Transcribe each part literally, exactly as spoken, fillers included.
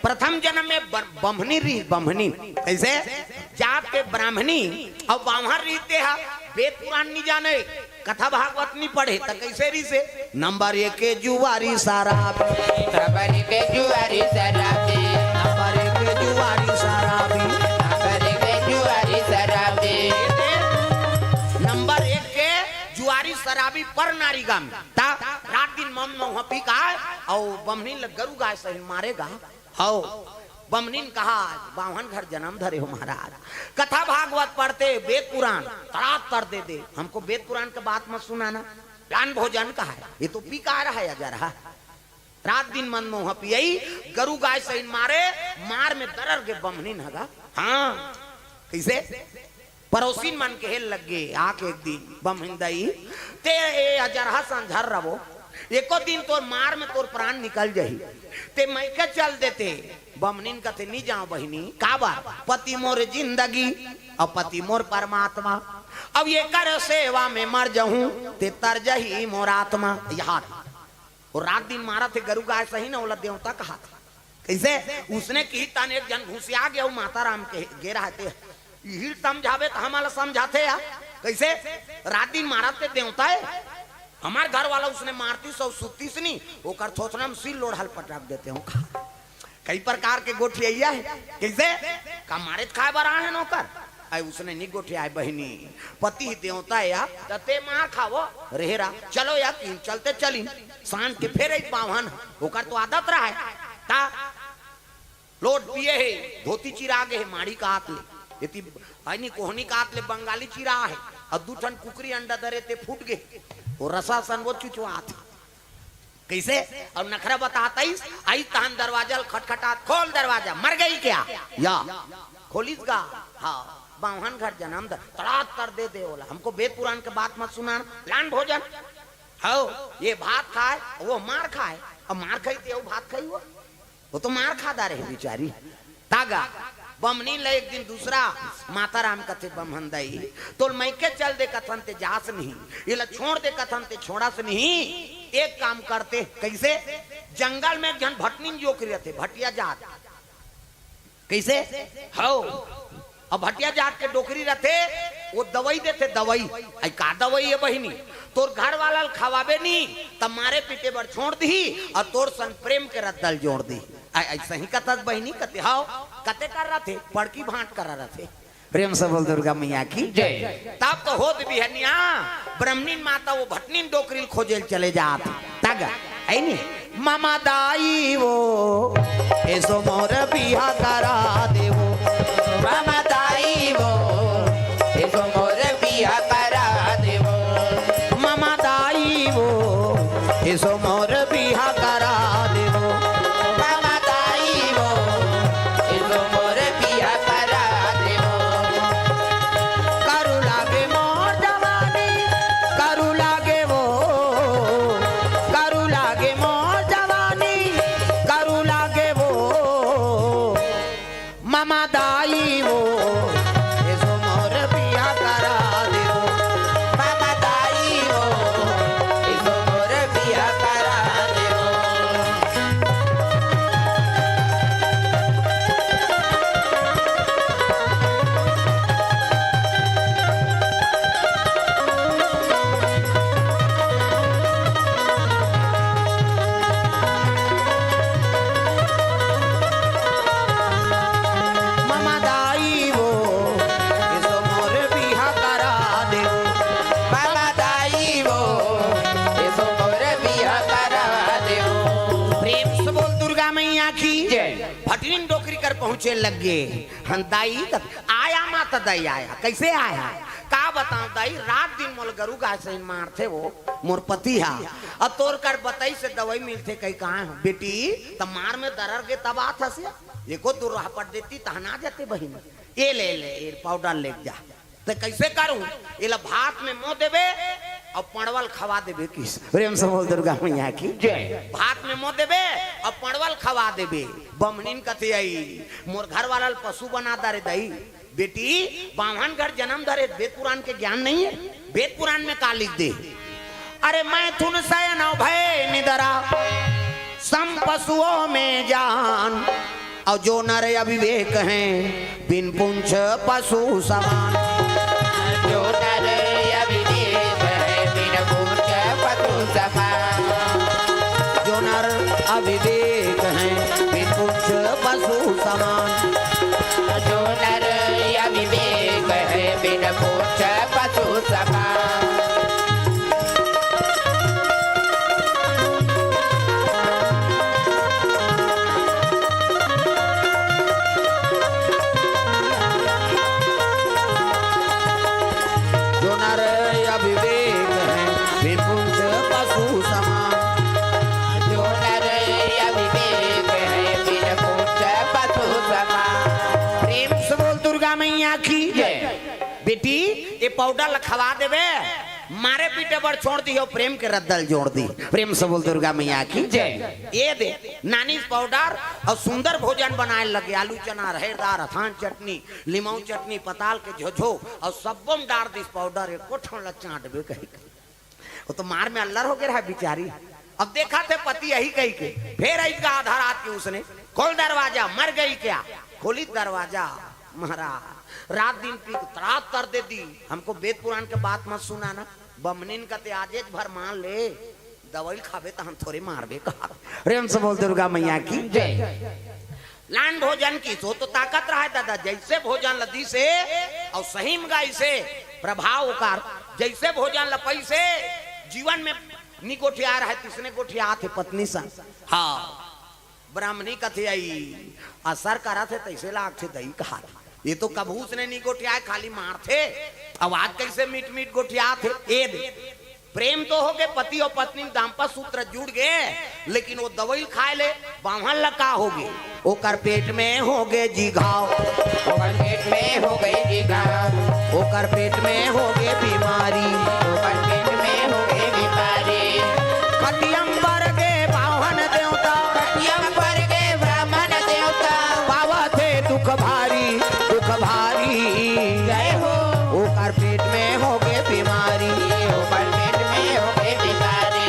प्रथम जन्म में ब-, बम्हनी रहिस, बम्हनी। कइसे? जात के ब्राह्मणी, अउ बाम्हर रहिस ते ह, वेद पुराण नइ जाने, कथा भागवत नइ पढ़े, त कइसे रहिस हे? नंबर एक के जुआरी शराबी। नंबर एक के जुआरी शराबी। नंबर एक के जुआरी शराबी। नंबर एक के जुआरी शराबी। नंबर एक के जुआरी शराबी पर नारी गामी। त रात दिन मउन मउहा पी के आय, अउ बम्हनी ल गरु गाय सहिन मारे गा। हव, बम्हनीन कहा, "आज बाम्हन घर जनम धरे हो महाराज, कथा भागवत पढ़ते, वेद पुराण तड़ात कर दे दे, हमको वेद पुराण के बात मत सुनाना।" लान भोजन कहा है, ये तो पी के आय रहा है, अजरहा। रात दिन मउन मउहा पियई, गरु गाय सहिन मारे, मार में दरर गे बम्हनीन ह गा। हाँ, कइसे? पड़ोसिन मन कहे लगे आके एक दिन, "बम्हनीन दई, ते ए अजरहा संझर रबो, एको दिन तोर मार में तोर प्राण निकल जही, ते मइके चल देते।" बम्हनीन कथे, "नइ जांव बहिनी।" "काबर?" "पति मोर जिंदगी, अउ पति मोर परमात्मा, अउ एकर सेवा में मर जहूं, ते तर जही मोर आत्मा।" याद, अउ रात दिन मारत हे गरु गाय सहिन, ओला देवता कहाथे। कइसे? उसने किही तन एक झन घुसिया गे अउ माता राम के गे रहते। इही ल समझाबे त हमला समझाथे या। कइसे? रात दिन मारत ते देवता हे। हमर घर वाला उसने मारतिस अउ सुततिस नइ, ओकर थोथना म सिर लोढ़ा ल पटक देते हो। कई प्रकार के गोठियाइया हे। कइसे? का मारे त खाय बर आए हे नोकर? अई उसने नइ गोठियाय बहिनी, पति ही देवता हे या, त ते मार खावो, रेहे रा, चलो या, कि चलते चलिन, सांझ के फेर एक बाम्हन, ओकर तो आदत रहय, त लोट पिए हे, धोती चिरा गे हे, माड़ी कात ले, एती, अई नी, कोहनी कात ले बंगाली चिरा हे, अउ दू ठन कुकरी अंडा दरे ते फूट गे, ओ रसा सन वो चुचवात हे। कइसे? अउ नखरा बतात आइस, आइस तहन दरवाजा ल खटखटात, "खोल दरवाजा, मर गई क्या?" या, खोलिस गा, "हाँ, बाम्हन घर जनम धरे।" तड़ात कर दे दे ओला, "हमको वेद पुराण के बात मत सुनाना, लान भोजन।" हव, ये भात खाय, वो मार खाय, अउ मार खाही ते अउ भात खाही वो। वो तो मार खा डारे हे बिचारी। त गा, बम्हनीन ल एक दिन दूसरा माता राम कथे, "बम्हन दई, तोल मइके चल दे कथन ते जास नहीं, एला छोड़ दे कथन ते छोड़स नहीं। एक काम करते, कइसे? जंगल में एक झन भटनीन डोकरी रथे, भटिया जात।" कइसे? हव, अब भटिया जात के डोकरी रथे, वो दवई देथे, दवई। अई का दवई हे बहिनी? तोर घर वाला ल खवाबे नी, त मारे पीटे बर छोड़ दिही, अउ तोर संग प्रेम के रद्दा ल जोड़ दिही। अई, अइसही कथस बहिनी? कथे, "हव।" कते कर रथे? पड़की भांट करा रथे। प्रेम से बोल दुर्गा मैया की जय। तब तो होत बिहनिया, ब्राह्मणीन माता वो भटनीन डोकरी ल खोजे ल चले जात। त गा, अई नी, "मम दाई वो, एसो मोर बिहा करा देवो।" मम दाई वो, एसो मोर बिहा करा देवो। मम दाई वो, एसो मोर बिहा करा देवो। मम दाई वो, एसो मोर बिहा करा देवो। करू लागे मोर जवानी, करू लागे वो, करू लागे मोर जवानी, करू लागे वो। मम दाई वो, एसो मोर बिहा करा देवो। मम दाई वो, एसो मोर बिहा करा देवो। मम दाई वो, एसो मोर बिहा करा देवो। मम दाई वो, एसो मोर बिहा करा देवो। प्रेम से बोल दुर्गा मैया की जय। भटनीन डोकरी कर पहुंचे लगे। हन दाई, त आया माता दाई आया। कइसे आया? का बतांव दाई, रात दिन मोला गरु गाय सहिन मारथे वो, मोर पति हा। अब तोर कर बतई से दवई मिलथे कही कहाँ हो? बेटी, त मार में दरर गे तब आत हस या? एको दू राहपट देती तहन आ जाते बहिनी। ए ले, ले, ए पाउडर ले जा। त कइसे करूं? एला भात में मो देबे अउ पड़वा ल खवा देबे किस। प्रेम से बोल दुर्गा मैया की जय। भात में मो देबे अउ पड़वा ल खवा देबे। बम्हनीन कथे, "अई, मोर घर वाला ल पशु बना डारे दई।" बेटी, बाम्हन घर जनम धरे, वेद पुराण के ज्ञान नइ हे? वेद पुराण में का लिख दे? अरे, "मैथुन सयन भय निदरा, सम पशुओं में जान।" और जो नर अविवेक हैं, बिन पूंछ पशु समान। जो नर अविवेक हैं, बिन पूंछ पशु समान। जो नर अविवेक हैं, बिन पूंछ पशु समान। जो नर अविवेक हैं, बिन पूंछ पशु समान। जो नर अविवेक हैं, बिन पूंछ पशु समान। जो नर अविवेक हैं, बिन पूंछ पशु समान। प्रेम से बोल दुर्गा मैया की जय। बेटी, ये पाउडर ल खवा देबे, मारे पीटे बर छोड़ दी हो, प्रेम के रद्दा ल जोड़ दी। प्रेम से बोल दुर्गा मैया की जय। ये दे, नानिस पाउडर और सुंदर भोजन बनाए लगे, आलू चना, रहेर दार, अथान चटनी, लिमाऊ चटनी, पताल के झोझो और सब्बो म डार दिस पाउडर, एको ठन ल चाटबे कही। वो तो मार में अल्लर हो गे रहा बिचारी। अब देखा थे पति यही कही के, फेर आइस गा आधा रात के उसने, "खोल दरवाजा, मर गई क्या?" खोली दरवाजा, महाराज, रात दिन पी के तड़ात कर दे दी। हमको वेद पुराण के बात मत सुनाना। बमनिन कथे आजेच भर मान ले, दवाई खाबे तहन थोरे मारबे कहा। प्रेम से बोल दुर्गा मैया की जय। लान भोजन की सो तो ताकत रहा है दादा, जैसे भोजन ल दिसे और सही म गाइसे प्रभाव ओकर, जैसे भोजन ल पइसे जीवन में नी गोठिया रहे, तिसने गोठिया थे पत्नी सन। हाँ, ब्राह्मणी कथे आई, असर करत हे तैसे लागथे दई कहा। ये तो कभू उसने नी गोठिया है, खाली मारथे। अब आज कैसे मीठ मीठ गोठिया थे, ए दे। प्रेम तो हो गे, पति और पत्नी में दाम्पत्य सूत्र जुड़ गे, लेकिन वो दवाई खाए ले बाम्हन ला का हो गे? ओकर पेट में हो गे जी घाव, ओकर पेट में हो गे जी घाव, ओकर पेट में हो गे बीमारी, ओकर पेट में हो गे बीमारी। कटियम पर गे बाम्हन देवता, कटियम पर गे ब्राह्मण देवता, पावत हे दुख भारी, दुख भारी। जय हो। ओकर पेट में हो गे बीमारी, ओकर पेट में हो गे बीमारी।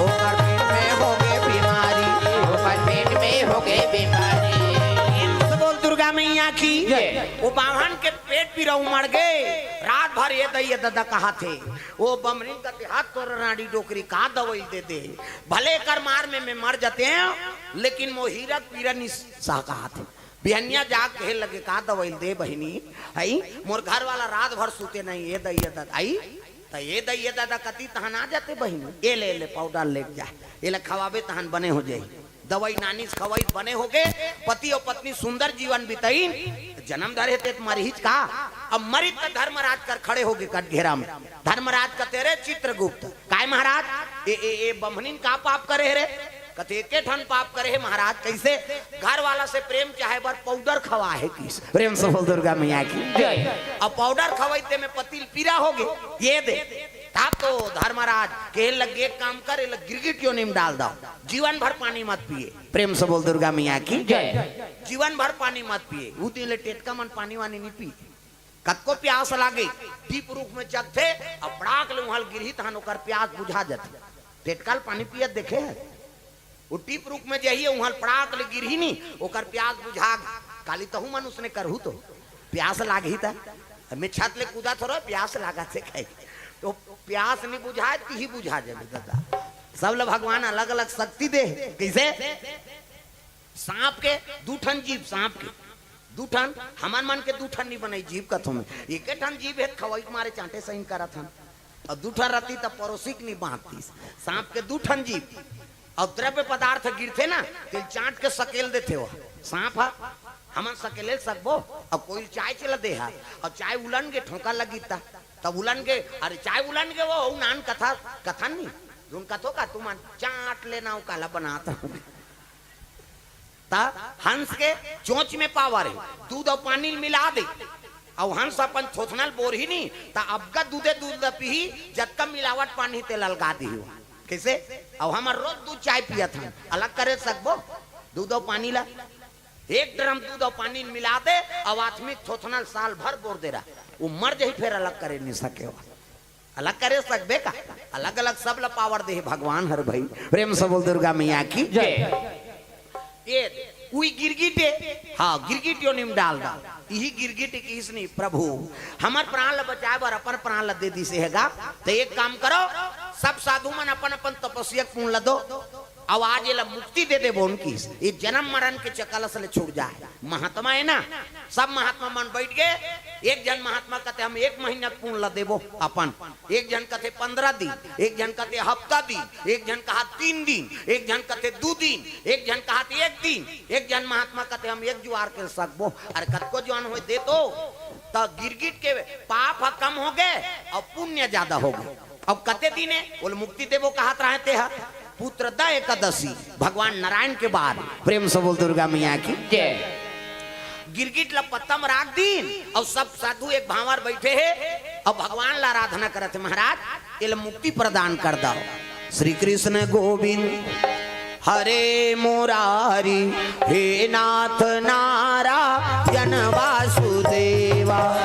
ओकर पेट में हो गे बीमारी, ओकर पेट में हो गे बीमारी। प्रेम से बोल दुर्गा मैया की जय। वो बाम्हन के पेट पीरा उमड़ गे, रात भर ये दई ये ददा कहा थे। वो बमनिन कथे हाथ तोर रांडी डोकरी का दवाई दे दे। भले कर मार में मैं मर जाते हैं, लेकिन मोर हीरा पीरा नी सह कहा थे। बिहनिया जाग कहे लगे का दवाई दे बहिनी, हई मोर घर वाला रात भर सूते नहीं, ये दई ये ददा आई, त ये दई ये ददा कती तहन आ जाते बहिनी, ये ले ले पाउडर ले जा, ये ला खवाबे तहन बने हो जाई। दवाई नानिस खवाई बने हो गे, पति और पत्नी सुंदर जीवन बिताइन। जन्म धरे ते मरहिच का, अब मरित त धर्मराज कर खड़े हो गे कटघेरा में। धर्मराज कथे रे चित्रगुप्त, काय महाराज, ए, ए, ए बम्हनिन का पाप करे हे रे? कथे एके ठन पाप करे हे महाराज, कैसे? घर वाला से प्रेम चाहे बर पाउडर खवा हे किस। प्रेम से बोल दुर्गा मैया की जय। अब पाउडर खवाई ते में पति ल पीरा हो गे, ये दे। तब तो धर्मराज कहे लगे एक काम कर, एला गिरगिट योनि में डाल दव, जीवन भर पानी मत पिए। प्रेम से बोल दुर्गा मैया की जय। जीवन भर पानी मत पिए। उ दिन ले टेटका मन पानी वानी नी पी। कतको प्यास लागे, टीप रूख में चघथे, अब पड़ाक ले उहाँ ल गिरही तहन ओकर प्यास बुझा जाथे। टेटका ल पानी पियत देखे हे? वो टीप रूख में जही उहाँ ल पड़ाक ले गिरही नी, ओकर प्यास बुझा गे। काली तहू मन उसने करहू तो प्यास लागही त। मैं छत ले कूदा थोड़ा, प्यास लागत हे कहे। तो प्यास नी बुझाए, तिही बुझा जाबे दादा। सब ल भगवान अलग-अलग शक्ति दे हे। कैसे? सांप के दू ठन जीभ, सांप के दू ठन, हमन मन के दू ठन नी बनई जीभ कथों में। एके ठन जीभ हे, खवई के मारे चांटे सहीन करत हन। अउ दू ठन रहती त परोसी के नी बांधतीस। सांप के दू ठन जीभ। अउ द्रव्य पदार्थ गिरथे ना, तेल चांट के सकेल देथे वो। सांप ह, हमन सकेले सकबो? अउ कोई चाय चला दे हा, अउ चाय उलन गे ठोंका लगी ता। तब उलन गे, अरे चाय उलन गे वो, हऊ नान कथा, कथन नी। जोन कथो का तुमन, चांट लेना वो काला बनात। त हंस के चोंच में पावर हे, दूध अउ पानी ल मिला दे, अउ हंस अपन थोथना ल बोरही नी, त अबगा दूधे दूध ल पीही, जतका मिलावट पानी तेला अलगा दिही। कइसे? अउ हमर रोज दूध चाय पियत हन, अलग करे सकबो दूध अउ पानी ल? एक ड्रम दूध अउ पानी मिला दे, अउ आथमिक थोथना ल साल भर बोर दे रहा, वो मर जाही, फेर अलग करे नहीं सके। वो अलग करे सकबे का? अलग अलग सब ला पावर दे हे भगवान हर भाई। प्रेम से बोल दुर्गा मैया की जय। ये उई गिरगिट हे, हाँ, गिरगिट योनि म डाल दा। इही गिरगिट किहिस नहीं, प्रभु, हमर प्राण ला बचाए बर अपन प्राण ला दे दिस हे गा। त एक काम करो, सब साधु मन अपन अपन तपस्या के पुण्य ला दो, अउ आज एला मुक्ति दे देबो उनकी। ये जन्म मरण के चकलस ले छूट जाए। महात्मा हे ना, सब महात्मा मन बैठ के, एक झन महात्मा कथे, "हम एक महीना के पुण्य ला देबो अपन।" एक झन कथे, "पंद्रह दिन।" एक झन कथे, "हफ्ता दिन।" एक झन कहा, "तीन दिन।" एक झन कथे, "दू दिन।" एक झन कहा, "एक दिन।" एक झन महात्मा कथे, "हम एक जुआर कर सकबो।" अरे, कतको जुआर होय दे तो, त गिरगिट के पाप ह कम हो गे अउ पुण्य ज्यादा हो गे। अब कते दिन हे, ओला मुक्ति देबो कहत रहे ते ह। पुत्रदा एकादशी, भगवान नारायण के बाद। प्रेम से बोल दुर्गा मैया की जय। गिरगिट ला पत्ता म राख दीन, अउ सब साधु एक भांवर बैठे हे, अउ भगवान ला आराधना करत हे, "महाराज, एला मुक्ति प्रदान कर दो।" श्री कृष्ण गोविंद हरे मुरारी, हे नाथ नारायण वासुदेवा।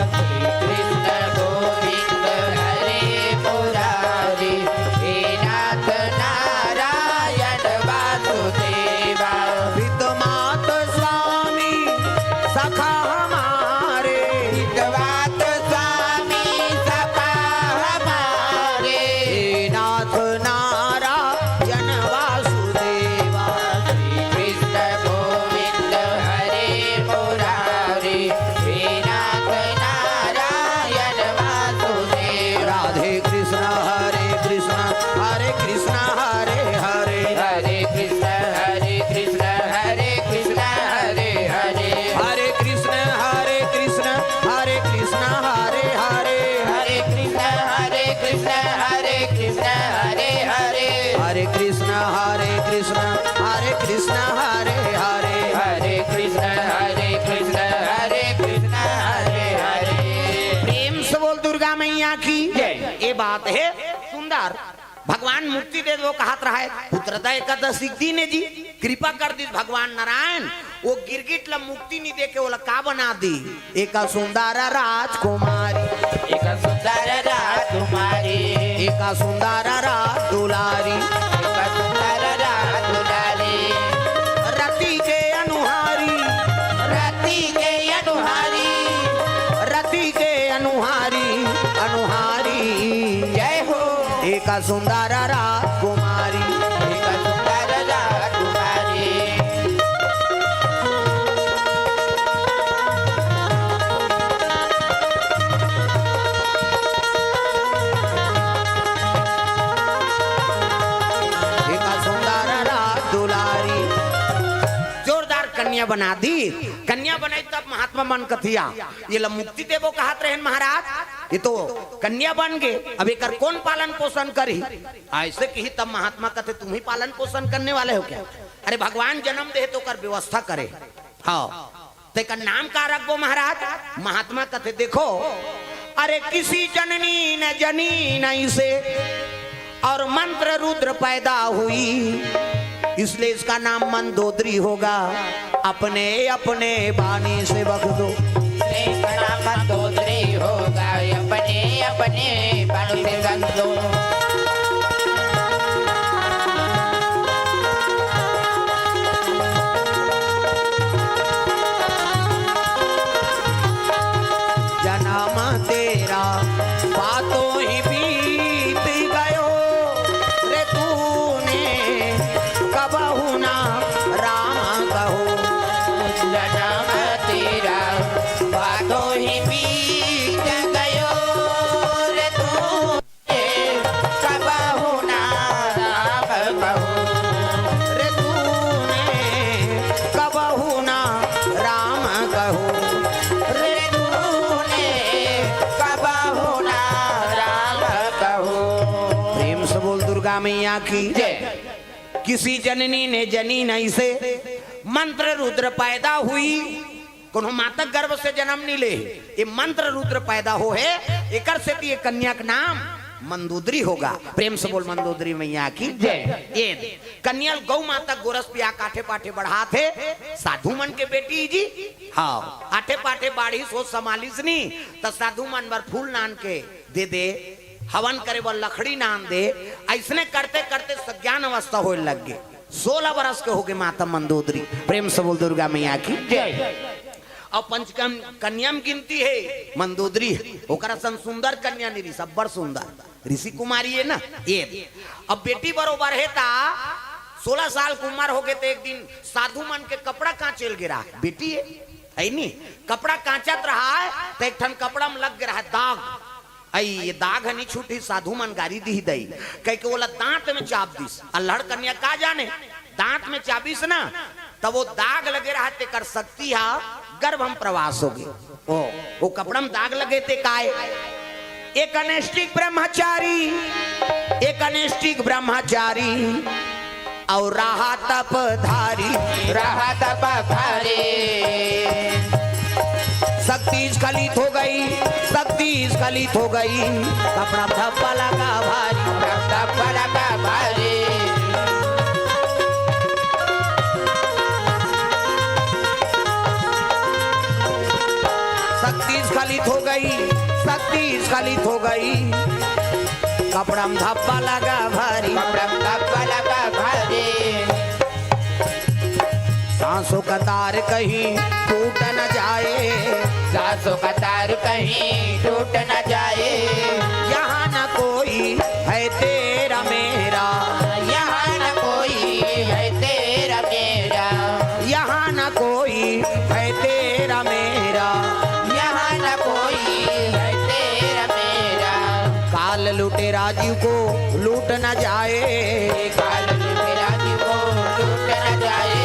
कृष्ण गोविंद हरे मुरारी, हे नाथ नारायण वासुदेवा। पितमात स्वामी सखा हमारे, हितवात स्वामी सखा हमारे। हे नाथ नारायण वासुदेवा। श्री कृष्ण गोविंद हरे मुरारी, हे नाथ नारायण वासुदेवा। राधे कृष्ण हरे कृष्ण, हरे कृष्ण हरे हरे। हरे कृष्ण हरे कृष्ण, हरे कृष्ण हरे हरे। हरे कृष्ण हरे कृष्ण, हरे कृष्ण हरे हरे। हरे कृष्ण हरे कृष्ण, हरे कृष्ण हरे हरे। हरे कृष्ण हरे कृष्ण, हरे कृष्ण हरे हरे। हरे कृष्ण हरे कृष्ण, हरे कृष्ण हरे हरे। प्रेम से बोल दुर्गा मैया की जय। ये बात हे सुंदर। भगवान मुक्ति दे दो कहत रहा हे। पुत्रदा एकादशी के दिन हे जी, कृपा कर दिस भगवान नारायण, वो गिरगिट ला मुक्ति नहीं दे के ओला का बना दी? एका सुंदर राजकुमारी, एका सुंदर राजकुमारी। एका सुंदर राज दुलारी, एका सुंदर राज दुलारी। रति के अनुहारी, रति के अनुहारी। रति के अनुहारी, अनुहारी। जय हो। एका सुंदर राजकुमारी, एका सुंदर राजकुमारी। एका सुंदर राज दुलारी। जोरदार कन्या बना दी। कन्या बनाई तब महात्मा मन कथिया, "ये ला मुक्ति देबो कहत रहेन महाराज, ये तो कन्या बन गे, अब एकर कौन पालन पोषण करही?" ऐसे किही तब महात्मा कथे, "तुम ही पालन पोषण करने वाले हो क्या? अरे, भगवान जन्म दे तो ओकर व्यवस्था करे।" हाँ, तेकर नाम का रखबो महाराज? महात्मा कथे, "देखो, अरे किसी जननी न जनी न इसे, और मंत्र रुद्र पैदा हुई, इसलिए इसका नाम मंदोदरी होगा।" अपने अपने बानी से बख दो। इसका नाम मंदोदरी होगा, अपने अपने बानी से बख दो। जन्म तेरा बातों ही बीत गयो रे, तूने कबहु ना राम कहो। जन्म तेरा बातों ही बीत गयो रे, तू कबहु ना राम कहो। रे तूने कबहु ना राम कहो। रे तूने कबहु ना राम कहो। प्रेम से बोल दुर्गा मैया की जय। किसी जननी ने जनी नहीं से मंत्र रुद्र पैदा हुई। कोनो माता गर्भ से जन्म नहीं ले, ये मंत्र रुद्र पैदा हो हे, एकर सेती ये कन्या के नाम मंदोदरी होगा। प्रेम से बोल मंदोदरी मैया की जय। ये कन्या ल गौ माता गोरस पिया के आठे पाठे बढ़ात हे, साधु मन के बेटी जी। हाँ, आठे पाठे बाढ़िस, होस संभालिस नी, त साधु मन बर फूल नान के दे दे, हवन करे बर लकड़ी नान दे। अइसने करते करते सज्ञान अवस्था होए लग गे। सोलह बरस के होगे माता मंदोदरी। प्रेम से बोल दुर्गा मैया की जय। अउ पंचकम कन्या म गिनती हे मंदोदरी, ओकर असन सुंदर कन्या नइ रिहिस, अब्बड़ सुंदर। ऋषि कुमारी हे ना, ये। अब बेटी बरोबर हे ता सोलह साल के उमर होगे, त एक दिन साधु मन के कपड़ा कांचे ल गे रहय, बेटी हे, हे नी, कपड़ा कांचत रहय, त एक ठन कपड़ा म लग गे रहय दाग। अई, ये दाग ह नी छूटही, साधु मन गारी दिही दई, कहिके ओला दांत में चाप दिस। अल्हड़ कन्या का जाने, दांत में चाबिस ना, तब वो दाग लगे रहय, तेकर शक्ति हा गर्भ में प्रवास होगे। ओ, वो कपड़ा में दाग लगे ते काय? एक अनैष्ठिक ब्रह्मचारी, एक अनैष्ठिक ब्रह्मचारी अउ रहा तपधारी। रहा तपधारी। शक्ति स्खलित हो गई, शक्ति स्खलित हो गई, कपड़ा धब्बा लगा भारी। कपड़ा धब्बा लगा भारी। शक्ति स्खलित हो गई, शक्ति स्खलित हो गई, कपड़ा में धब्बा लगा भारी। कपड़ा में धब्बा लगा भारी। सांसों का तार कहीं टूट न जाए। सांसों का तार कहीं टूट न जाए। यहाँ न कोई है तेरा मेरा। यहाँ न कोई है तेरा मेरा। यहाँ न कोई है तेरा मेरा। यहाँ न कोई है तेरा मेरा। काल लुटेरा जी को लूट न जाए। काल लुटेरा जी को लूट न जाए।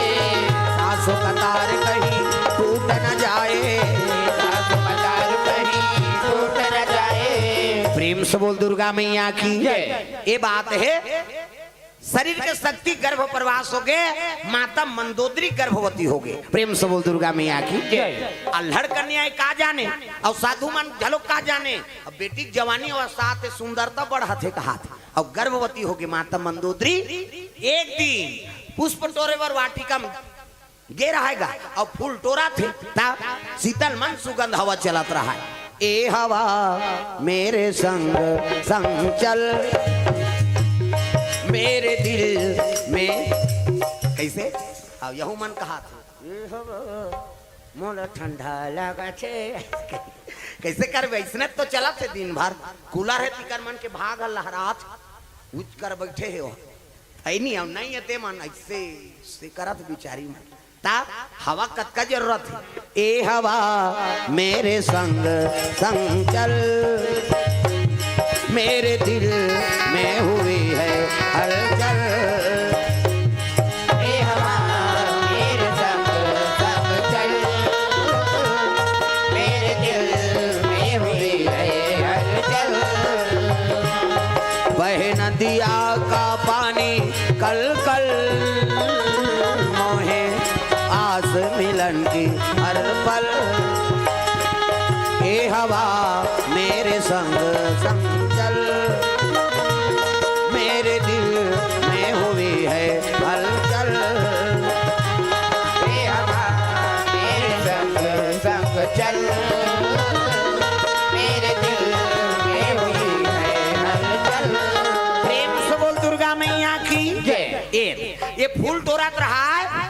सांसों का तार कहीं टूट न जाए। सांसों का तार कहीं टूट न जाए। प्रेम से बोल दुर्गा मैया की जय। ये बात हे, शरीर के शक्ति गर्भ प्रवास होगे, माता मंदोदरी गर्भवती होगे। प्रेम से बोल दुर्गा मैया की जय। अल्हड़ कन्या हे का जाने, अउ साधु मन घलो का जाने। अब बेटी के जवानी अवस्था आथे, सुंदरता बढ़त हे कहाथे, अउ गर्भवती होगे माता मंदोदरी। एक दिन पुष्प टोरे बर वाटिका में गे रहय गा, अउ फूल टोरथे, त शीतल मंद सुगंध हवा चलत रहय। ए हवा मेरे संग संग चल, मेरे दिल में कइसे? अब यहू मन कहाथे, ए हवा मोला ठंडा लागथे। कइसे करबे? अइसने तो चलथे दिन भर, कूलर हे तिकर मन के भाग ह लहरात, उच कर बइठे हे ओ। हे नी, अउ नइ हे ते मन अइसे से करत बिचारी मन। त हवा कतका जरूरत हे। ए हवा मेरे संग संग चल, मेरे दिल में हुई है हलचल। ए हवा मेरे संग संग चल, मेरे दिल में हुई है हलचल। बहे नदिया का पानी कल कल, मोहे आस मिलन की हर पल। ए हवा मेरे संग संग चल, मेरे दिल में हुई है हलचल। ए हवा मेरे संग संग चल, मेरे दिल में हुई है हलचल। प्रेम से बोल दुर्गा मैया की जय। ए, ये फूल टोरत रहय,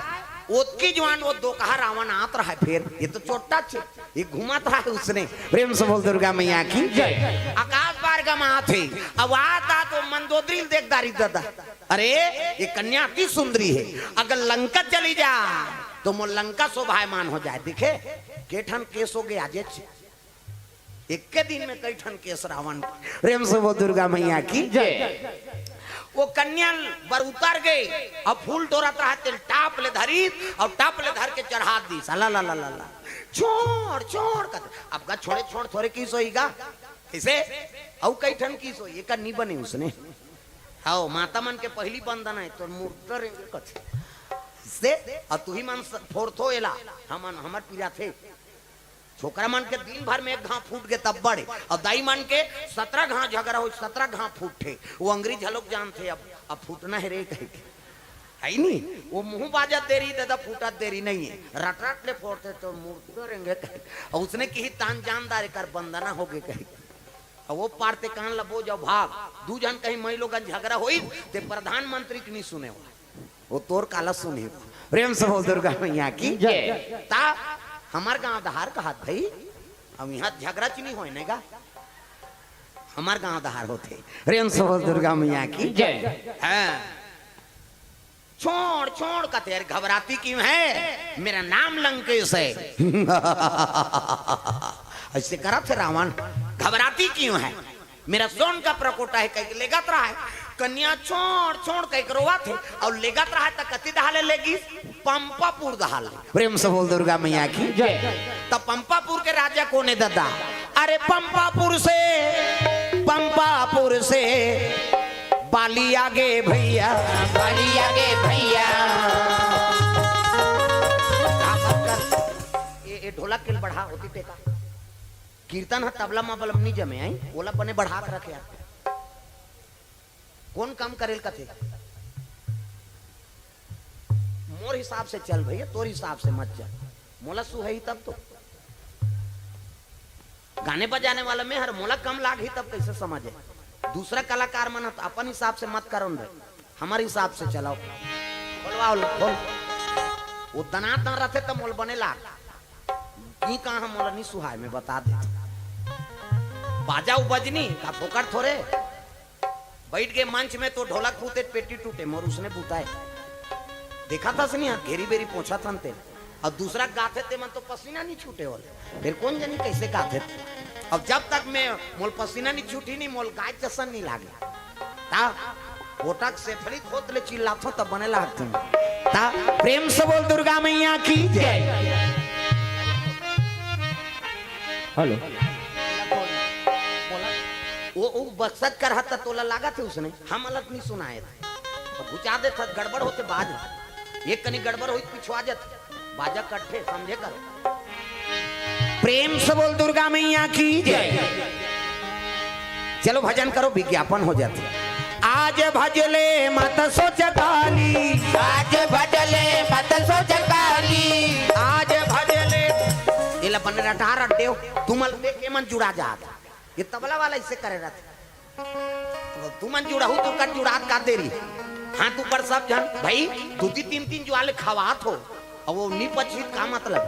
ओतकी जुवार ओ दोकहा रावण आत रहय, फेर ये तो चोट्टाच हे, ये घूमत रहय उसने। प्रेम से बोल दुर्गा मैया की जय। आकाश मार्ग म आत हे, अब आत आत ओ मंदोदरी ल देख डारिस दादा। अरे, ये कन्या अति सुंदरी हे, अगर लंका चली जाय, त मोर लंका शोभायमान हो जाय। देखे, के ठन केस होगे आजेच। एक्के दिन में कई ठन केस रावण के। प्रेम से बोल दुर्गा मैया की जय। ओ कन्या बर उतर गे, अब फूल टोरत रहय तेला टाप ले धरिस अउ टाप ले धर के चढ़ा दिस। अला ला ला ला ला। छोड़, छोड़ कर। अब गा छोड़े, छोड़ थोरे किहिस होही गा। कइसे? अउ कई ठन किहिस होही, एकर नी बने उसने। हव, माता मन के पहिली बंदन हे, तोर मुर्दा रेंगे कथे। से, अउ तुही मन स-, फोरथो एला, हमन, हमर पीरा थे। छोकरा मन के दिन भर में एक घांव फूट गे तब बड़े, अउ दाई मन के सतरा घांव झगरा होय, सतरा घांव फूटथे। वो अंग्रेज ह लोग जानथे, अब अब फूटना हे रे कहिके, हइ नी? वो मुंह बाजत देरी, दादा फूटत देरी नइ हे, रट रट ले फोड़थे त मुर्दा रेंगे कहिके। अउ उसने किही, तान जानदार एकर बंदना होगे कहिके। अउ वो पार ते कान ल बोज अउ भाग। दू झन कहीं मइलोगन झगरा होइस ते प्रधानमंत्री के नी सुने हो। वो तोर काला सुनही। प्रेम से बोल दुर्गा मैया की जय। ता हमर गांव डहार कहत भई, अब इहां झगरा च नी होय ने गा, हमर गांव डहार होथे। प्रेम से बोल दुर्गा मैया की जय। हां। छोड़, छोड़ कथे, अरे घबराती क्यों है, मेरा नाम लंकेश है। अइसे करत हे रावण, घबराती क्यों है, मेरा सोन का परकोटा है, कहिके लेगत रहय। कन्या छोड़, छोड़ कहिके रोवत हे, अउ लेगत रहय त कति डहार ले लेगिस? पंपापुर डहार ले। प्रेम से बोल दुर्गा मैया की जय। त पंपापुर के राजा कोन हे दादा? अरे पंपापुर से, पंपापुर से बाली आगे भैया। बाली आगे भैया। ये, ये ढोलक के बढ़ा होती तेका। कीर्तन ह तबला मबलम नी जमे आई, ओला बने बढ़ा के रखे यार। कोन काम करेल कथे? मोर हिसाब से चल भैया, तोर हिसाब से मत चल। मोला सुहाई तब तो। गाने बजाने वाला में हर, मोला कम लाग ही तब कइसे समझे? दूसरा कलाकार मन ह तो अपन हिसाब से मत करन रे, हमर हिसाब से चलाओ। बोलवाओ लो, बोल। वो दनादन रथे त मोल बने लाग। ई कहाँ मोला नी सुहाय, मैं बता दे। बाजा उ बजनी का फोकट थोरे। बैठ के मंच में तो ढोलक फूटे, पेटी टूटे, मोर उसने बुताए। देखा था सनी, हाथ घेरी बेरी पहुंचा था ते। अब दूसरा गाथे ते मन तो पसीना नहीं छूटे वाले। फिर कोन जनी कैसे गाथे थे? अब जब तक मैं मोल पसीना नहीं छूटी नहीं, मोल गाय जसन नहीं लागे। ता ओटक से फली खोत ले चिल्लाथो तब बने लागते। ता प्रेम से बोल दुर्गा मैया की जय। हेलो। वो, वो बक्सत कर हत तोला लागत हे उसने, हम अलग नहीं सुनाए थे। तो घुचा देत हत, गड़बड़ होते बाज। एक कनी गड़बड़ होई, पिछुआ जात। बाजा कट्ठे, समझे करो। प्रेम से बोल दुर्गा मैया की जय। चलो भजन करो, विज्ञापन हो जाते। आज भजले मत सोच काली। आज भजले मत सोच काली। आज भजले। ये ला बने रटा रट देव, तुमन देख के मन जुड़ा जात। ये तबला वाला इसे करे रहते। तो तुमन जुड़ाहू तो कर जुड़ात का देरी। हाथ ऊपर सब झन, भाई, दू तीन, तीन, तीन जुआले खवात हो, अब वो नी पची का मतलब?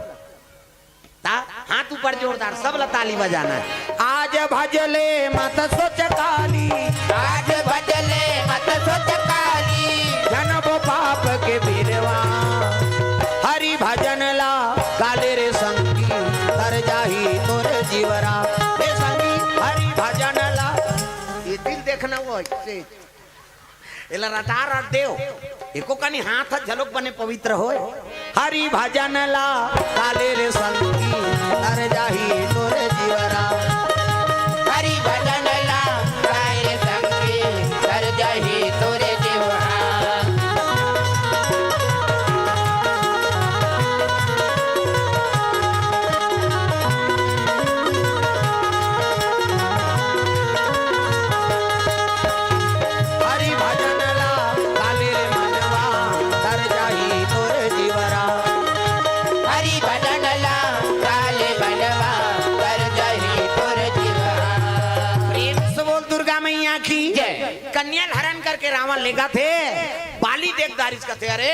ता हाथ ऊपर जोरदार, सब ला ताली बजाना है। आज भजले मत सोच काली। आज भजले मत सोच काली। जनबो पाप के बिरवा। हरि भजन ला काले रे संगी, तर जाही तोर जीवरा। रे संगी, हरि भजन ला। ये दिल देखना वो ऐसे। एला रटा रट देव। एको कनी हाथ ह झलोक बने पवित्र होय। हरि भजन ला काले रे संगी, तर जाही तोर जीवरा। हरि भजन ला काले रे संगी, तर जाही तोर जीवरा। हरि भजन ला काले रे मनवा, तर जाही तोर जीवरा। हरि भजन ला काले मनवा, तर जाही तोर जीवरा। प्रेम से बोल दुर्गा मैया की जय। कन्या हरण करके रावण लेगथे। बाली देख दारिस कथे, अरे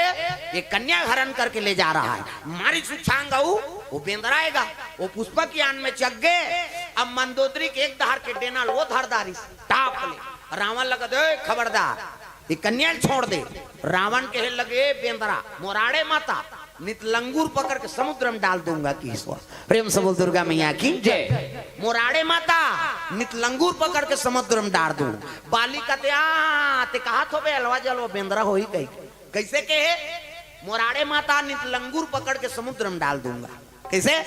ये कन्या हरण करके ले जा रहा है। मारिस उछांग अउ वो बेंदरा आएगा। वो पुष्पक यान में चघ गे। अब मंदोदरी के एक डहार के डेना ल वो धर दारिस, टाप ले। रावण लगथे, "ए, खबरदार, ये कन्या ल छोड़ दे।" रावण कहे लगे, "बेंदरा, मोराड़े माता, नित लंगूर पकड़ के समुद्र में डाल दूंगा।" कि ईश्वर, प्रेम से बोल दुर्गा मैया की जय। मोराड़े माता, नित लंगूर पकड़ के समुद्र में डाल दूंगा। बाली कथे, "आ, ते कहा थो बे, अलवा जलवा बेंदरा होही कही।" कैसे कहे? "मोराड़े माता, नित लंगूर पकड़ के समुद्र में डाल दूंगा।" कैसे?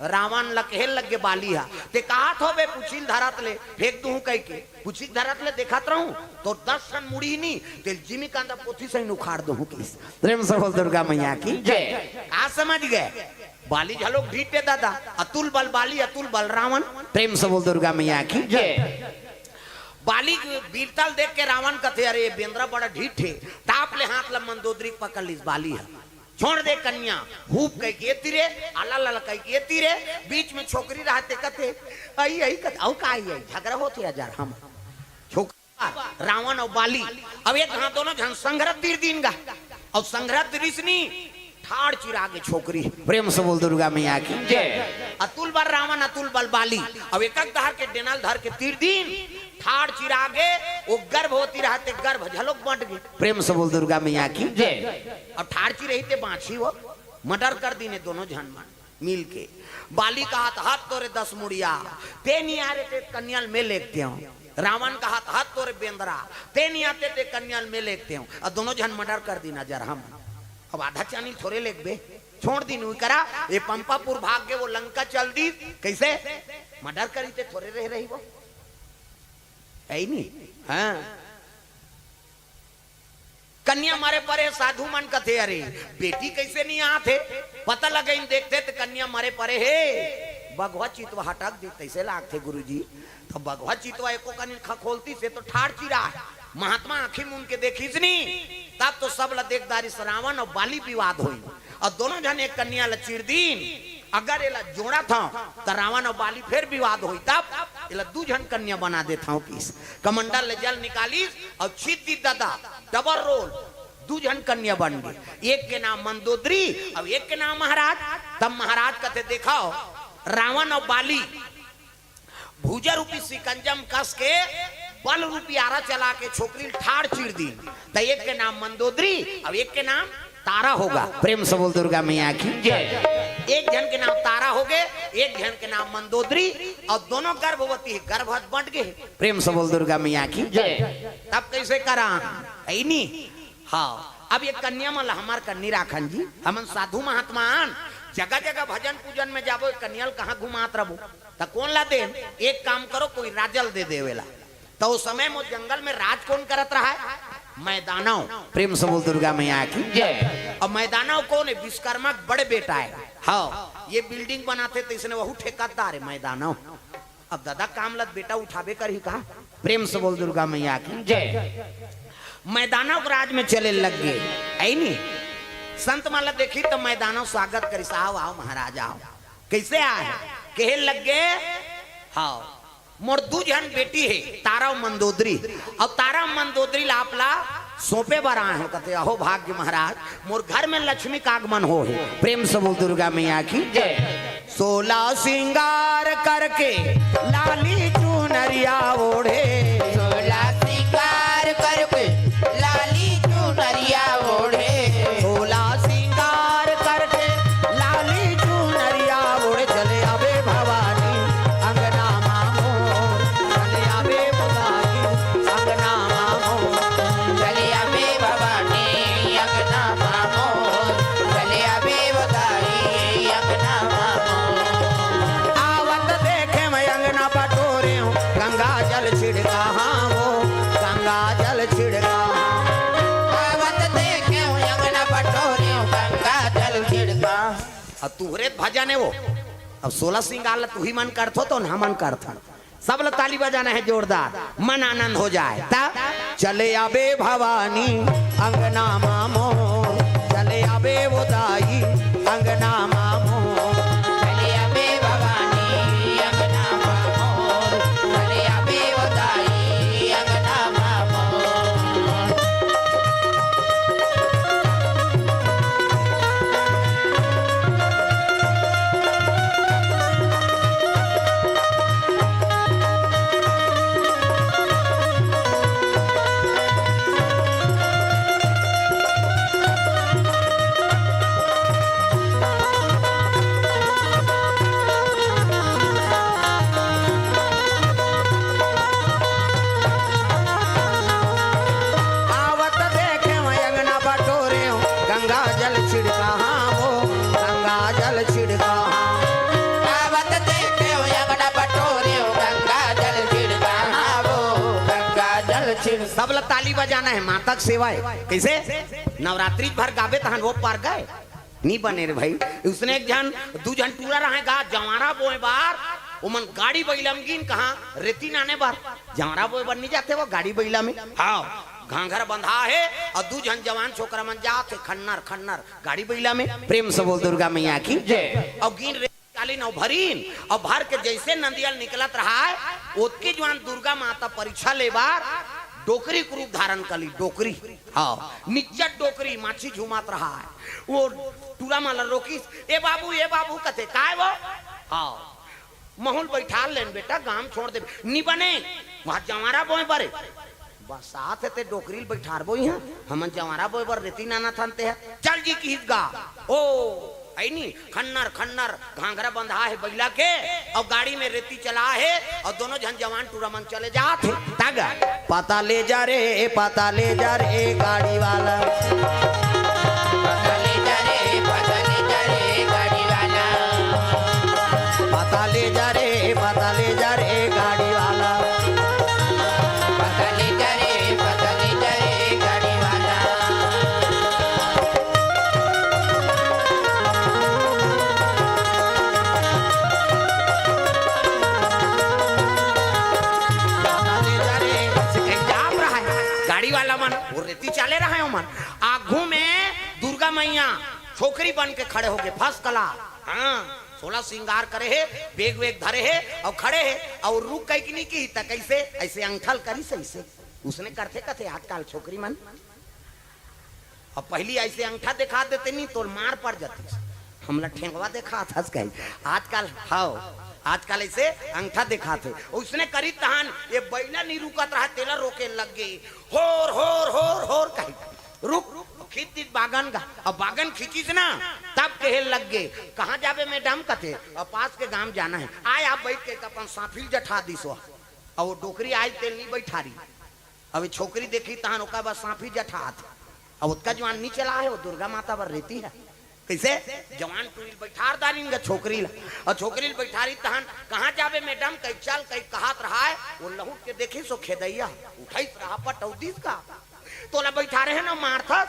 रावण ल कहे लगे बाली ह, "ते कहत होबे पुछिल धरत ले फेंक दूहूं कहिके, पुछिल धरत ले देखत रहूं, तोर दस ठन मुड़ी नी, ते जिमी कांदा पोथी सही उखाड़ दूहूं" किस। प्रेम से बोल दुर्गा मैया की जय। का समझ गए? बाली घलोक ढीठ हे दादा, अतुल बल बाली, अतुल बल रावण। प्रेम से बोल दुर्गा मैया की जय। बाली के वीरता ल देख के रावण कथे, "अरे, ये बेंदरा बड़ा ढीठ हे।" ताप ले हाथ ल मंदोदरी पकड़ लिस बाली ह। "छोड़ दे कन्या।" हुप कहिके ए तीरे, अला लला कहिके ए तीरे, बीच में छोकरी रहते कथे, "अई, अई," कथे, "अउ का अई, अई?" झगड़ा होथे हजार हम। छोकरा, रावण अउ बाली, अब एक हाथ दोनों झन संघरा तीर दीन गा, अउ संघरा तीरिस नी, ठाड़ चिरा गे छोकरी। प्रेम से बोल दुर्गा मैया की जय। अतुल बल रावण, अतुल बल बाली, अब एक एक डहर के डेना ल धर के तीर दीन, ठाड़ चिरा गे, वो गर्भवती रहते गर्भ घलोक बंट गे। प्रेम से बोल दुर्गा मैया की जय। अब ठाड़ चिरही ते बांची वो, मर्डर कर दीन हे दोनों झन मन मिल के। बाली कहत, "हत तोरे दस मुड़िया, ते नी आते ते कन्या ल मैं लेगतेंव।" रावण कहत, "हत तोरे बेंदरा, ते नी आते ते कन्या ल मैं लेगतेंव।" अउ दोनों झन मर्डर कर दीन हजार हम। अब आधा चानी ल थोरे लेगबे, छोड़ दीन उही करा, ये पंपापुर भाग गे, वो लंका चल दीस, कइसे? मर्डर करी ते थोरे रहे रही वो। हे नी? हाँ। कन्या मरे परे, साधु मन कथे, "अरे, बेटी कइसे नी आत हे?" पता लगइन देखथे त कन्या मरे परे हे। बघवा चितवा हटक दे, कइसे लागथे गुरुजी? त बघवा चितवा एको कनी खखोलतिस हे त ठाड़ चिरा हे। महात्मा आंखी मूंद के देखिस नी, तब तो सब ल देख डारिस, रावण अउ बाली विवाद होइस। अउ दोनों झन एक कन्या ल चीर दीन। अगर एला जोड़त हंव, त रावण अउ बाली फेर विवाद होही, तब एला दू झन कन्या बना देत हंव किस। कमंडल ले जल निकालिस अउ छीत दीस ददा, डबल रोल, दू झन कन्या बन गे। एक के नाम मंदोदरी अउ एक के नाम महाराज। तब महाराज कथे, "देखव, रावण अउ बाली भुजा रूपी सिकंजम कस के बल रूपी आरा चला के छोकरी ल ठाड़ चीर दीन, त एक के नाम मंदोदरी अउ एक के नाम तारा होगा।" प्रेम से बोल दुर्गा मैया की जय। एक झन के नाम तारा होगे, एक झन के नाम मंदोदरी, अउ दोनों गर्भवती हे, गर्भ बंट गे हे। प्रेम से बोल दुर्गा मैया की जय। तब कइसे करा? हे नी? हाँ, अब ये कन्या मन ल हमर कन्नी राखन जी, हमन साधु महात्मा अन, जगह जगह भजन पूजन में जाबो, ये कन्या ल कहाँ घुमात रबो? त कोन ला देन? एक काम करो, कोई राजा ल दे देव एला। त ओ समय म जंगल में राज कोन करत रहय? मैदानव। प्रेम से बोल दुर्गा मैया की जय। अब मैदानव कोन हे? विश्वकर्मा के बड़े बेटा हे। हाँ, ये building बनाथे त इसने वहू ठेकेदार हे मैदानव। अब ददा काम ल त बेटा उठाबे करही का? प्रेम से बोल दुर्गा मैया की जय। मैदानव के राज में चले लग गे, हे नी? संत मन ल देखिस त मैदानव स्वागत करिस, "आओ, आओ महाराज, आओ।" कइसे आय? कहे लग गे, "हाँ, मोर दू झन बेटी हे, तारा अउ मंदोदरी, अउ तारा अउ मंदोदरी ला आप ला सौंपे बर आए हंव।" कथे, "अहो भाग्य महाराज, मोर घर में लक्ष्मी का आगमन होहे।" प्रेम से बोल दुर्गा मैया की जय। सोला सिंगार करके लाली चुनरिया ओढ़े। सोला सिंगार करके लाली चुनरिया ओढ़े। सोला सिंगार करके लाली चुनरिया ओढ़े। चले आबे भवानी अंगना मामो, चले आबे भवानी अंगना मामो। चले आबे भवानी अंगना मामो, चले आबे भवानी अंगना मामो। आवत देखे मैं अंगना बटोरे हूँ, गंगा जल छिड़का, हाँ वो गंगा जल छिड़का। आवत देखे हूँ अंगना बटोरे हूँ, गंगा जल छिड़का। अब तुहरे भजन हे वो, अब सोला सिंगार ल तुही मन करथो त हमन करथन। सब ल ताली बजाना हे जोरदार, मन आनंद हो जाय। त चले आबे भवानी अंगना मामो, चले आबे वो दाई अंगना मामो। चले आबे भवानी अंगना मामो, चले आबे वो दाई अंगना मामो। सब ला ताली बजाना हे, माता के सेवा हे। कइसे? नवरात्रि भर गाबे तहन वो पार गए। नी बने रे भाई। उसने एक झन, दू झन टूरा रहे गा, जवारा बोए बार, ओमन गाड़ी बइला म गिन कहाँ, रेती नाने बार। जवारा बोए बर नी जाथे वो गाड़ी बइला में। हाँ, घांघर बंधा हे अउ दू झन जवान छोकरा मन जात हे, खन्नर, खन्नर, गाड़ी बइला में। प्रेम से बोल दुर्गा मैया की जय। अउ गिन रे कालीन अउ भरीन, अउ भर के जइसे नंदिया ल निकलत रहा हे, ओतके जुवान दुर्गा माता परीक्षा ले बार डोकरी के रूप धारण कर ली, डोकरी। हाँ, निच्चट डोकरी, माछी झूमत रहा हे। वो टूरा मन ल रोकिस, "ए बाबू, ए बाबू," कथे, "काय वो?" हाँ, "महूं ल बइठार लेन बेटा, गांव छोड़ दे।" "नी बने, वहाँ जवारा बोए बरे।" "बरसात हे ते डोकरी ल बइठारबो इहाँ, हमन जवारा बोए बर रेती नानत हन ते ह।" "चल जी," किहिस गा। ओ, अइनी, खन्नर, खन्नर, घांघरा बंधा हे बइला के, अउ गाड़ी में रेती चला हे, अउ दोनों झन जवान टूरा मन चले जात हे। तग, "पता ले जा रे, पता ले जा रे गाड़ी वाला।" पता ले जा रे, पता ले जा रे गाड़ी वाला। पता ले जा रे, पता ले जा रे गाड़ी वाला। पता ले जा रे, पता ले जा रे गाड़ी वाला। पता ले जा रे, एक जाम रहा हे, गाड़ी वाला मन, वो रेती चाले रहा हे ओमन। आगू में दुर्गा मैया छोकरी बन के खड़े होगे, first class। हाँ, सोलह श्रृंगार करे हे, बेग वेग धरे हे, अउ खड़े हे, अउ रुक कहिके नी किही त कइसे, अइसे अंगठा ल करिस अइसे। उसने करथे कथे आजकल छोकरी मन। अब पहिली अइसे अंगठा देखा देते नी, तोर मार पड़ जातिस। हमला ठेंगवा देखात हस कही। आजकल, हव, आजकल अइसे अंगठा देखात हे। उसने करिस तहन, ये बइला नी रुकत रहा, तेला रोके लग गे। "होर, होर, होर, होर," कही। "रुक, रुक, खींच दिस बागन गा।" अब बागन खींचिस ना, तब कहे लग गे, "कहाँ जाबे मैडम?" कथे, "अब पास के गांव जाना हे।" आय, आप बइठ के अपन सांफी ल जठा दिस वो। अब वो डोकरी आय तेल नी बइठारी। अब ये छोकरी देखी तहन ओकर बर सांफी जठात। अब ओतका जुवान नी चला हे, वो दुर्गा माता बर रेती हे। कइसे? जवान टूरी ल बइठार डारिन गा छोकरी ल। अउ छोकरी ल बइठारी तहन, "कहाँ जाबे मैडम?" कही, "चल," कही कहत रहा हे, वो लहुट के देखिस वो खेदइया, उठाइस रहा पटौदिस का। "तोला बइठारे हे ना मारथस,"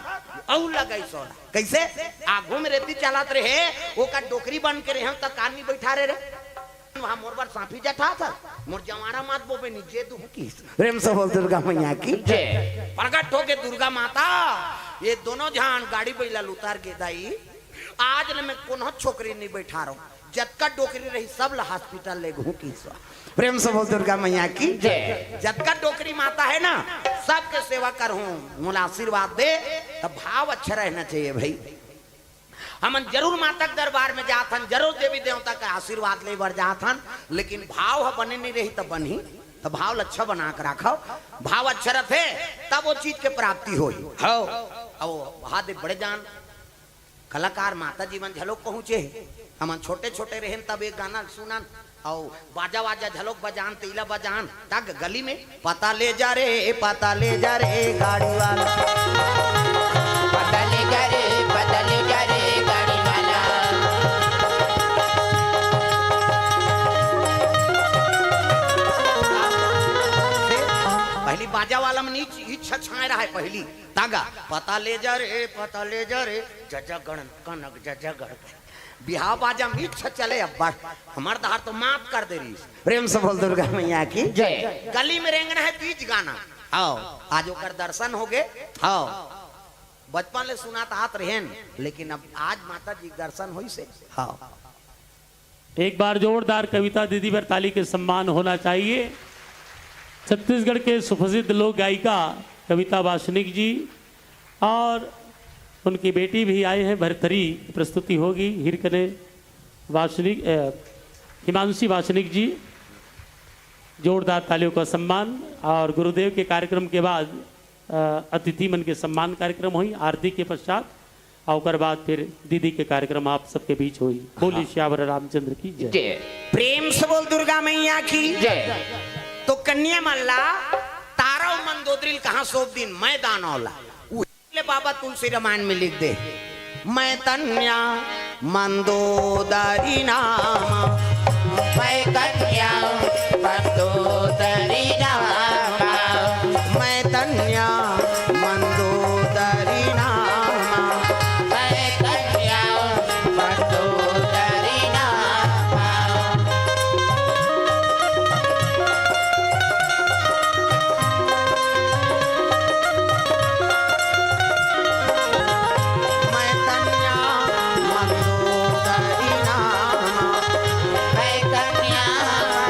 अउ लगाइस ओला। कइसे? आगू में रेती चलत रहे, ओकर डोकरी बन के रहे, त का नी बइठारे रे? वहाँ मोर बर सांफी जठात हस, मोर जवारा मत बोबे नी, जे दुहूं किहिस। प्रेम से बोल दुर्गा मैया की जय। प्रगट होगे दुर्गा माता, ये दोनों झन गाड़ी बइला ल उतार गे दाई, आज ले मैं कोनो छोकरी नी बइठारंव, जतका डोकरी रही सब ला hospital लेगहूं किहिस। प्रेम से बोल दुर्गा मैया की जय। जतका डोकरी माता हे ना, सबके सेवा करहूं, मोला आशीर्वाद दे, त भाव अच्छा रहना चाहिए भाई। हमन जरूर माता के दरबार में जात हन, जरूर देवी देवता के आशीर्वाद ले बर जात हन, लेकिन भाव ह बने नहीं रही त बनही, त भाव ल अच्छा बना के राखव, भाव अच्छा रथे तब वो चीज के प्राप्ति होही। हव, अब वो बहा दे बड़े जान कलाकार माता जी मन घलोक पहुंचे हे। हमन छोटे छोटे रहेन तब एक गाना सुनन, अउ बाजा वाजा घलोक बजान, तेला बजान, तक गली में पता ले जा रे, पता ले जा रे गाड़ी वाला। पता ले जा रे, पता ले जा रे गाड़ी वाला। पहली बाजा वाला मन इच-, इच्छा छाए रहा है पहली। तागा, पता ले जा रे, पता ले जा रे, जजागण कनक जजागण। बिहाव बाजा में इच्छा चले अब्बड़, हमर दहार तो माफ कर दे रहीस। प्रेम से बोल दुर्गा मैया की जय। गली में रेंगना है तीज गाना। हव, आज ओकर दर्शन होगे। हव, बचपन ले सुनात आत रहेन, लेकिन अब आज माता जी के दर्शन होइस हे। हव। एक बार जोरदार कविता दीदी बर ताली के सम्मान होना चाहिए। छत्तीसगढ़ के सुप्रसिद्ध लोक गायिका कविता वासनिक जी और उनकी बेटी भी आए हैं, भरथरी की प्रस्तुति होगी। हिरकने वासनिक, अ, हिमांशी वासनिक जी, जोरदार तालियों का सम्मान। और गुरुदेव के कार्यक्रम के बाद, अ, अतिथि मन के सम्मान कार्यक्रम होही आरती के पश्चात। अउ ओकर बाद फिर दीदी के कार्यक्रम आप सबके बीच होही। बोली हाँ। सियावर रामचंद्र की जय। जय। प्रेम से बोल दुर्गा मैया की जय। तो कन्या मन ला तारा अउ मंदोदरी ल कहाँ सौंप दिन, मैदान वाला। उही ले बाबा तुलसी रामायण में लिख दे, मैं तन्या मंदोदरी नाम। मैं कन्या मंदोदरी नाम। मैं कन्या मंदोदरी नामा। मैं कन्या मंदोदरी नामा। मैं कन्या मंदोदरी नामा। मैं कन्या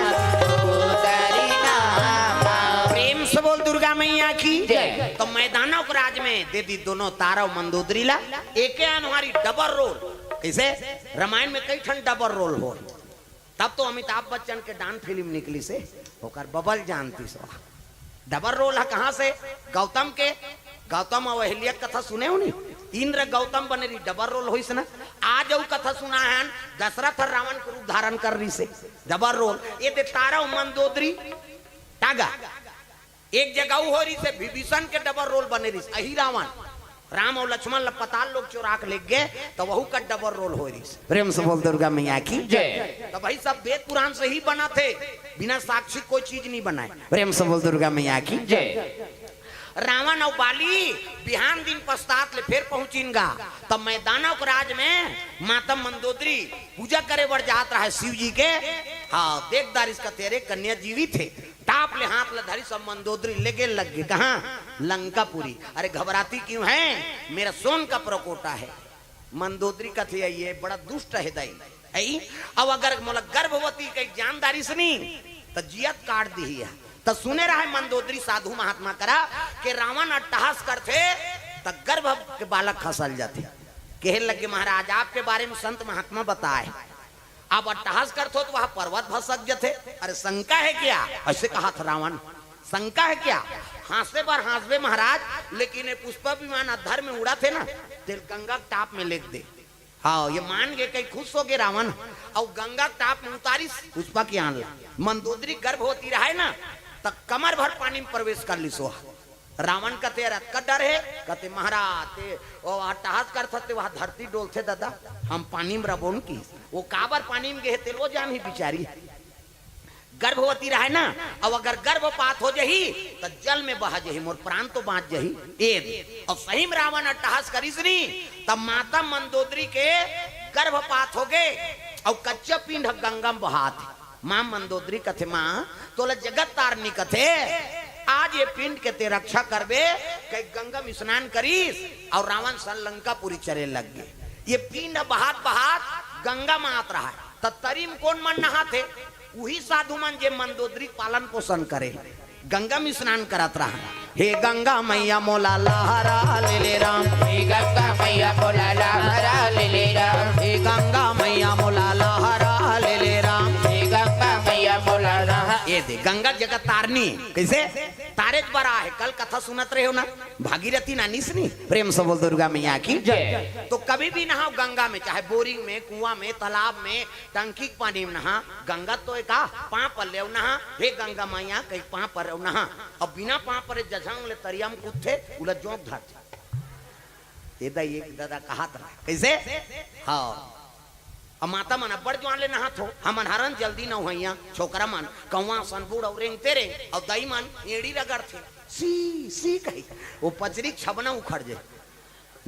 मंदोदरी नामा। प्रेम से बोल दुर्गा मैया की जय। तो मैदानव के राज में दे दी दोनों तारा अउ मंदोदरी ला। एके अनुहारी डबल रोल। कइसे? रामायण में कई ठन डबल रोल हो। तब तो अमिताभ बच्चन के डांस फिल्म निकलिस हे, ओकर बबल जानतिस हो। डबल रोल ह कहाँ से? गौतम के। गौतम अउ अहिल्या के कथा सुने हो नी? इंद्र गौतम बने रही, डबल रोल होइस ना। आज अउ कथा सुना हन, दशरथ ह रावण के रूप धारण कर रहिस हे, डबल रोल। ए दे तारा अउ मंदोदरी, टागा। एक जगह अउ हो रहिस हे, विभीषण के डबल रोल बने रहिस, अही रावण। राम अउ लक्ष्मण ल पताल लोक चोरा के लेग गे, त वहू का डबल रोल हो रहिस। प्रेम से बोल दुर्गा मैया की जय। त भाई सब वेद पुराण से ही बनथे, बिना साक्षी कोई चीज नहीं बनाय। प्रेम से बोल दुर्गा मैया की जय। रावण अउ बाली बिहान दिन पश्चात ले फेर पहुंचिन गा। त मैदानव के राज में माता मंदोदरी पूजा करे बर जात रहय शिव जी के। हाँ, देख डारिस कथे, अरे कन्या जीवित हे। टाप ले हाथ ल धरिस अउ मंदोदरी लेगे लग गे। कहाँ? लंकापुरी। अरे घबराती क्यों है? मेरा सोन का परकोटा है। मंदोदरी कथे, ये बड़ा दुष्ट हे दाई। अई, अब अगर मोला गर्भवती कहि जान डारिस नी, त जियत काट दिही। त सुने रहय मंदोदरी साधु महात्मा करा के रावण अट्टहास करथे, त गर्भ के बालक खसल जाथे। कहे लगे, महाराज, आपके बारे में संत महात्मा बताए, आप अट्टहास करथो त वह पर्वत भसक जथे। अरे शंका है क्या? अइसे कहा था रावण, शंका है क्या? हाँसे बर हाँसबे महाराज, लेकिन ये पुष्पक विमान अधर में उड़थे ना, तेला गंगा के टाप में लेग दे। हाँ, ये मान गे, कहि खुश हो गे रावण। अउ गंगा के टाप में उतारिस पुष्पक विमान ला। मंदोदरी गर्भवती रहय ना, त कमर भर पानी में प्रवेश कर लिस वह। रावण कथे, "अरे अतका डर हे?" कथे, "महाराज, ते ओ अट्टहास करथस ते वह धरती डोलथे ददा, हम पानी में रबोन की।" ओ काबर पानी में गे हे तेला ओ जानही बिचारी। गर्भवती रहय ना, अउ अगर गर्भपात हो जही त जल में बहा जही, मोर प्राण तो बाँच जही। ए दे। अउ सही में रावण अट्टहास करिस नी, त माता मंदोदरी के गर्भपात हो गे, अउ कच्चा पिंड ह गंगा में बहात हे। माँ मंदोदरी कथे, माँ, तोला जगत तारनी कथे, आज ये पिंड के ते रक्षा करबे, कहि गंगा में स्नान करिस अउ रावण संग लंकापुरी चरे लग गे। ये पिंड बहात बहात गंगा में आत रहय, त तरी में कोन मन नहाथे? उही साधु मन जे मंदोदरी के पालन पोषण करे। गंगा में स्नान करत रहा। हे गंगा मैया मोला लहरा ले ले राम। हे गंगा मैया मोला लहरा ले ले राम। हे गंगा मैया मोला लहरा ले ले राम। हे गंगा मैया मोला लहरा। ए दे गंगा जगत तारनी कइसे? तारेच बर आहे। कल कथा सुनत रहे हो ना, भागीरथी नहाइस नी। प्रेम से बोल दुर्गा मैया की जय। तो कभी भी नहाओ गंगा में, चाहे बोरिंग में, कुआं में, तालाब में, टंकी के पानी में नहा। गंगा तो एका पाँव परे ले नहा, हे गंगा मैया कहि पाँव परे ले नहा। अब बिना पाँव परे जझंग ले तरिया में कूदथे, उला जोंक धरथे। ए दाई, एक ददा कहत रहा। कइसे? हाँ। अब माता मन अब्बड़ जुवार ले नहाथो, हमन हरन जल्दी नहवइया, छोकरा मन, कौवा सन बूड़ अउ रेंगते रेंग, अउ दाई मन एड़ी रगड़थे, सी, सी कहि, ओ पचरी के छबना उखड़ जाय।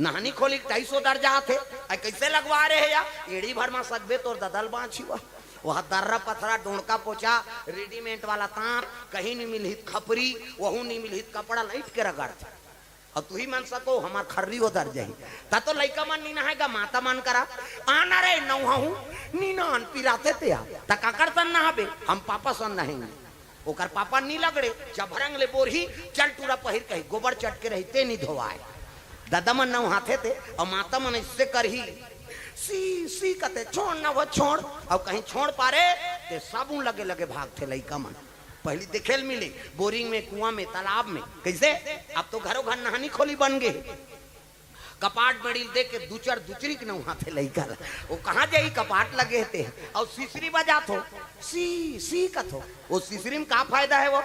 नहानी खोली के टाइस ओदर जात हे। अई कइसे लगवा रहे हे या? एड़ी भर मा सकबे तोर ददा ल बाँचही वा। वह दर्रा पथरा, डोंड़का पोचा, रेडीमेड वाला तांत, कहीं नी मिलही त खपरी, वहू नी मिलही त कपड़ा, लइट के रगड़थे। अउ तुही मन सको, हमर खर्री ओदर जाही। त तो लइका मन नी नहाय गा, माता मन करा। आना रे, नहवाहूँ, नी नहान, पिराथे ते आ। त काकर सन नहाबे, हम पापा सन नहाएंगे। ओकर पापा नी लगड़े, जभरंग ले बोरही, चल टूरा पहिर कही, गोबर चटके रही, ते नी धोवाय। ददा मन नहवाथे ते, अउ माता मन अइसे करही, सी, सी कथे, छोड़ ना वो, छोड़। अउ कहीं छोड़ पारे, ते साबुन लगे लगे भागथे लइका मन। पहिली देखे ल मिले, बोरिंग में, कुआं में, तालाब में। कइसे? अब तो घरो घर नहानी खोली बन गे। कपाट बेड़ी ल देख के दुचर दुचरी के नहवाथे लइका ल। ओ कहाँ जाही, कपाट लगे हे ते। अउ सिसरी बजाथो, सी, सी कथो। ओ सिसरी में का फायदा हे वो?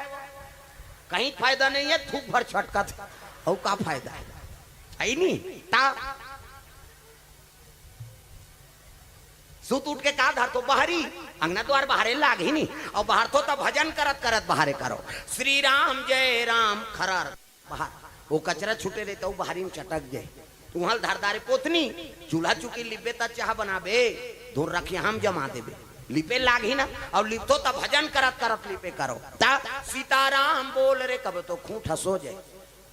कहीं फायदा नहीं हे, थूक भर छटकत हे। अउ का फायदा हे? हे नी? ता सुत उठ के का धरथो? बहरी, अंगना द्वार बहारे लागही नी। अउ बहारथो त भजन करत करत बहारे करो, श्री राम जय राम खरर। बाहर, वो कचरा छूटे रहे त बाहरी में चटक जाए। उहाँ ल धर डारे पोतनी, चूल्हा चुकी लिपबे त चाह बनाबे, धुर रखिया हम जमा देबे। लिपे लागही ना, अउ लिपथो त भजन करत करत लिपे करो। त सीताराम बोल रे कब तो खूंट हंसो जाए।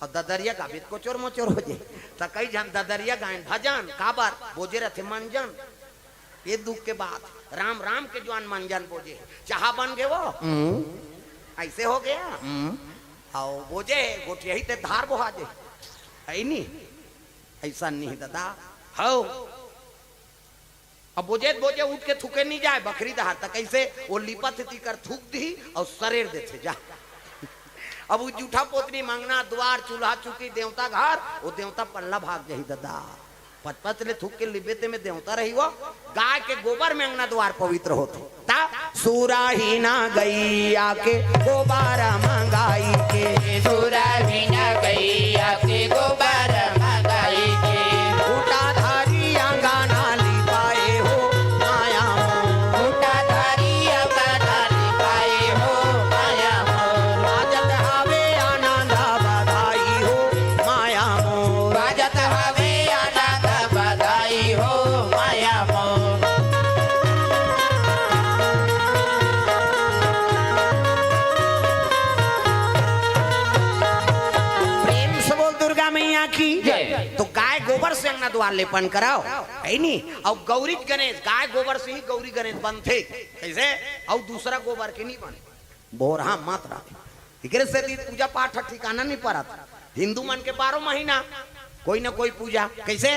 अउ ददरिया गाबे त कोचोर मोचोर हो जाए। त कई झन ददरिया गायन भजन, काबर बोजे रथे मंजन। ये दुख के बात, राम राम के जुआन मंजन बोजे। चाह बन गे वो, हम्म। ऐसे हो गया। हम्म। अउ बोजे गोठियाही ते धार बोहा जे। ऐ नी, ऐसा नहीं दादा। हौ। अब बोजे त बोजे उठ के थूके नहीं जाए बखरी डहार, त कैसे वो लिपत हे तिकर थूक दिही अउ सरेर देथे जा। अब वो जूठा पोतनी म अंगना दुआर चूल्हा चुकी देवता घर, वो देवता पल्ला भाग जाही दादा। पचपच ले थूक के लिबे ते में देवता रही वो। गाय के गोबर में अंगना दुआर पवित्र होथे। ता सुरही ना गैया के गोबर मंगाई के। सुरही ना गैया के गोबर मंगाई के। उठा धारी अंगना लिपाए हो माया मोर। उठा धारी अंगना लिपाए हो माया मोर। बाजत हवे आनंद बधाई हो माया मोर। बाजत हवे आनंद बधाई हो माया मोर। प्रेम से बोल दुर्गा मैया की। जय। तो गाय गोबर से अंगना दुआर लेपन कराओ, है नी? अउ गौरी गणेश, गाय गोबर से ही गौरी गणेश बनथे। कैसे? अउ दूसरा गोबर के नहीं बने। बोरहा मत रख। एकरे सेती पूजा पाठ ह ठिकाना नहीं परत। हिंदू मन के बारह महीना कोई ना कोई पूजा। कैसे?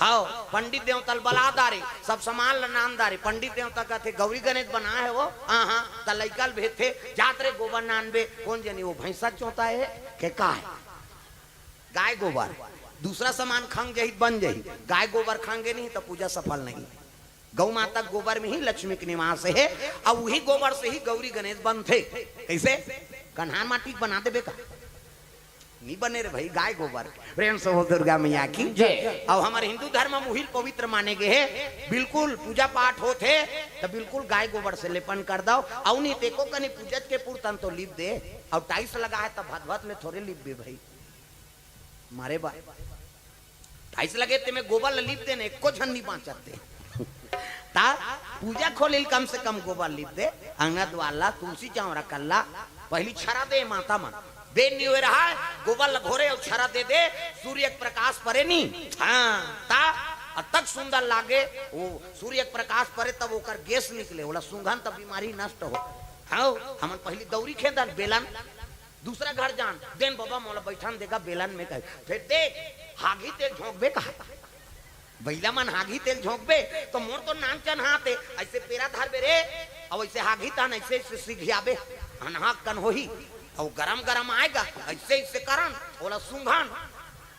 हव, पंडित देवता ल बला डारे, सब सामान ल नान डारे। पंडित देवता कथे, "गौरी गणेश बनाए हे वो?" "हाँ, हाँ।" त लइका ल भेजथे, "जात रे गोबर नानबे।" कोन जनी वो भैंसा चोता हे के का हे? गाय गोबर। दूसरा सामान खंग जही त बन जही, गाय गोबर खंगे नहीं त पूजा सफल नहीं। गौ माता के गोबर में ही लक्ष्मी के निवास हे, अउ उही गोबर से ही गौरी गणेश बनथे। कैसे? कन्हार माटी के बना देबे का? नहीं बने रे भाई, गाय गोबर। प्रेम से बोल दुर्गा मैया की। जय। अउ हमर हिंदू धर्म में उही ल पवित्र माने गे हे। बिल्कुल पूजा पाठ होत हे त बिल्कुल गाय गोबर से लेपन कर दव। अउ नहीं तेको कनी पूजत के पुरतन तो लिप दे, अउ टाइल्स लगा हे त भदभद ले थोरे लिपबे भाई। मारे बा। टाइल्स लगे ते में गोबर ल लिप दे न, एको झन नहीं बाँचत ते। ता पूजा खोली ल कम से कम गोबर लिप दे, अंगना दुआर ला, तुलसी चौरा कल्ला, पहली छरा दे माता मन। बेर नहीं होए रहा, गोबर ल घोरे अउ छरा दे दे, सूर्य के प्रकाश परे नी। हाँ, ता अतक सुंदर लागे, वो सूर्य के प्रकाश परे तब ओकर गैस निकले, ओला सूंघन तब बीमारी नष्ट हो। हाँ, हमन पहली दौरी खेदन, बेलन, दूसरा घर जान, देन बबा मोला बैठन देगा बेलन में कहे। फिर देख, हागी तेल झोंकबे कहा। बइला मन हागी तेल झोंकबे, तो मोर तो नान चन हाथ हे, ऐसे पेरा धरबे रे, अउ ऐसे हागी तन ऐसे, ऐसे सिघियाबे, अनहाक कन होही, अउ गरम गरम आएगा, ऐसे, ऐसे करन, ओला सूंघन,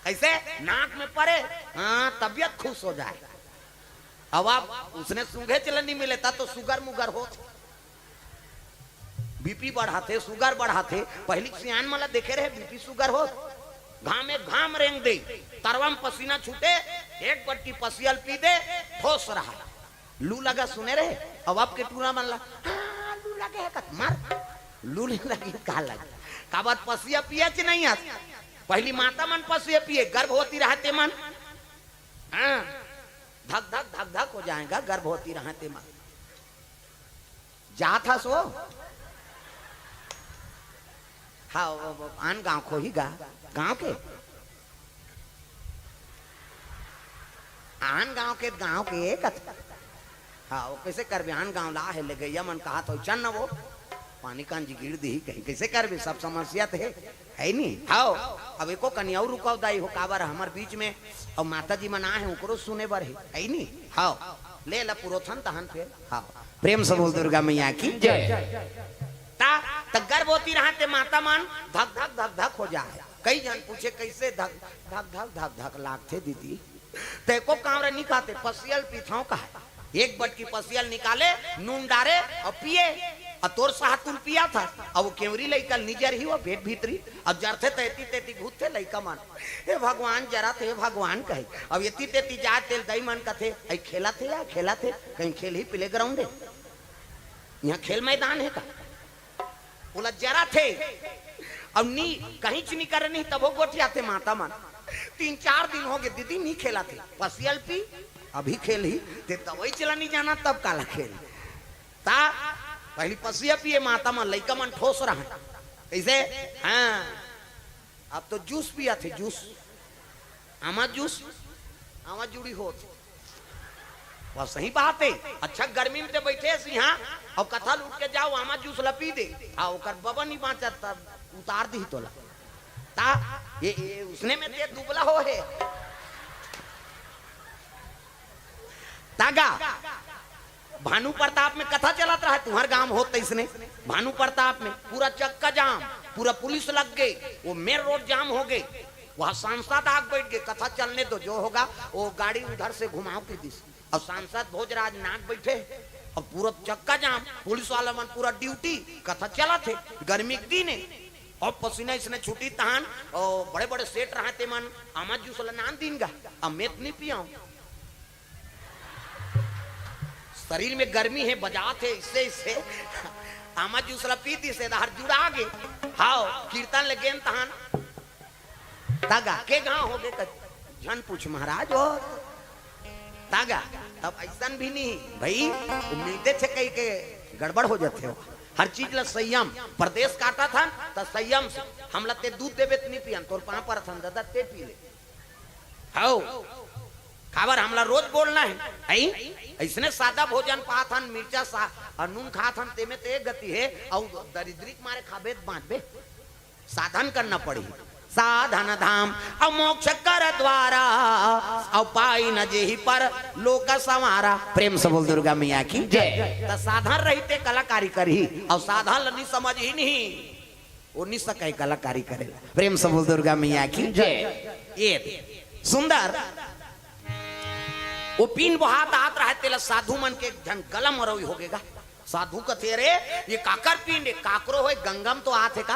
ऐसे नाक में परे, हाँ, तबियत खुश हो जाए। अब आप उसने सूंघे चले नहीं मिले, ता तो सुगर मुगर होत। बीपी बढ़ाथे, सुगर बढ़ाथे। पहली सियान मन ला देखे रहे, बीपी सुगर होत। घाम में घाम रेंग दे, तरवा में पसीना छूटे, एक बटकी पसियल पी दे, ठोस रहा। लू लगा सुने रहे, अब आपके टूरा मन ला, "हाँ, लू लगे हे कत, मर।" लू नहीं लगी, का लगे? काबर पसिया पिया च नहीं आस। पहली माता मन पसिया पिए, गर्भवती रहते मन। हाँ, धक धक, धक धक हो जाएगा, गर्भवती रहते मन। जात हस वो? हाँ, वो, वो आन गाँव खोही गा, गाँव के। आन गाँव के, गाँव के कत-, हाँ, वो कैसे करबे? आन गाँव ला हे ले गैया मन कहा तो चल न वो। पानी कान जी गिर दी कहीं, कैसे करबे? सब समस्या तो है, है नी? हाँ, अब एको कनी अउ रुकव दाई हो, काबर हमर बीच में अउ माता जी मन आए हे, ओकरो सुने बर हे, है नी? हाँ, ले ला पुरोथन तहन फेर। हाँ, प्रेम से बोल दुर्गा मैया की। जय। ता, त गर्भवती रहते माता मन धक धक धक धक हो जाए। कई झन पूछे, "कैसे धक धक धक धक धक लागथे दीदी?" त एको कांवरा नहीं कहते, पसियल पीथव कहा। एक बटकी पसियल निकाले, नून डारे अउ पिए। अउ तोर साहतुन पियाथस, अउ वो केंवरी लइका निजरही वो पेट भीतरी, अउ जरथे त एती तेती घुसथे लइका मन। "हे भगवान, जरत हे भगवान," कहे। अउ एती तेती जाए तेला दई मन कथे, "अई खेलत हे या खेलत हे, कहीं खेलही playground हे? इहाँ खेल मैदान हे का?" ओला जरत हे। अब नी कहीं च नी करे नहीं, तभो गोठियाथे माता मन। तीन चार दिन होगे दीदी नी खेलथे। पसिया ल पी, अभी खेलही, ते दवाई चला नी जाना, तब काला खेल। ता पहली पसिया पिए माता मन, लइका मन ठोस रहय। कइसे? हाँ, अब तो जूस पियाथे, जूस। आमा जूस, आमा जुड़ी होत। वह सही बात हे। अच्छा, गर्मी में ते बइठे हस इहाँ, अउ कथा ल उठ के जाव, आमा जूस ल पी दे। हाँ, ओकर बबा नी बाँचत, तब उतार दिही तोला। ता ये, ये उसने में ते दुबला हो हे। तागा, भानु प्रताप में कथा चलत रहा, तुम्हर गांव होत तइसने। भानु प्रताप में पूरा चक्का जाम, पूरा पुलिस लग गे, वो मेन रोड जाम होगे। वहाँ सांसद आग बइठ गे, कथा चलने दो, जो होगा, वो गाड़ी उधर से घुमाव कहि दिस। अब सांसद भोजराज नाग बइठे, अब पूरा चक्का जाम, पुलिस वाला मन पूरा ड्यूटी, कथा चलत हे, गर्मी के दिन हे, अब पसीना इसने छूटी तहान, अउ बड़े-बड़े सेठ रहा ते मन, आमा जूस ला नान दीन गा, अब मैं त नी पियाव। शरीर में गर्मी हे, बजात हे, इससे, इससे आमा जूस ला पी दिस, डहर जुड़ा गे। हाव, कीर्तन ले गेन तहान। तागा, के गांव होगे क-, झन पूछ महाराज हो। तागा, तब अइसन भी नहीं, भई, वो मिलते थे कहीं के गड़बड़ हो जाथे हो। हर चीज ला संयम, परदेस काटत हन, त संयम से, हमला ते दूध देबे त नी पियन, तोर पाँव परत हन, दादा, ते पी ले। हव, काबर हमला रोज बोलना हे, हई? अइसने सादा भोजन पात हन, मिर्चा सा-, अउ नून खात हन, तेमे ते गति हे, अउ दरिद्री के मारे खाबे त बाँचबे। साधन करना पड़ही। साधन धाम अउ मोक्ष कर द्वारा, अउ पाई न जेहि पर लोक संवारा। प्रेम से बोल दुर्गा मैया की जय। त साधन रहिते कलाकारी करही, अउ साधन ल नी समझही नहीं। वो नी सकय कलाकारी करे ला। प्रेम से बोल दुर्गा मैया की जय। ये दे। सुंदर। वो पीन बोहात आत रहा, तेला साधु मन के एक झन गला म अरई होगे गा। साधु कथे, "अरे, ये काकर पीन हे? काकरो होय, गंगा म तो आत हे का?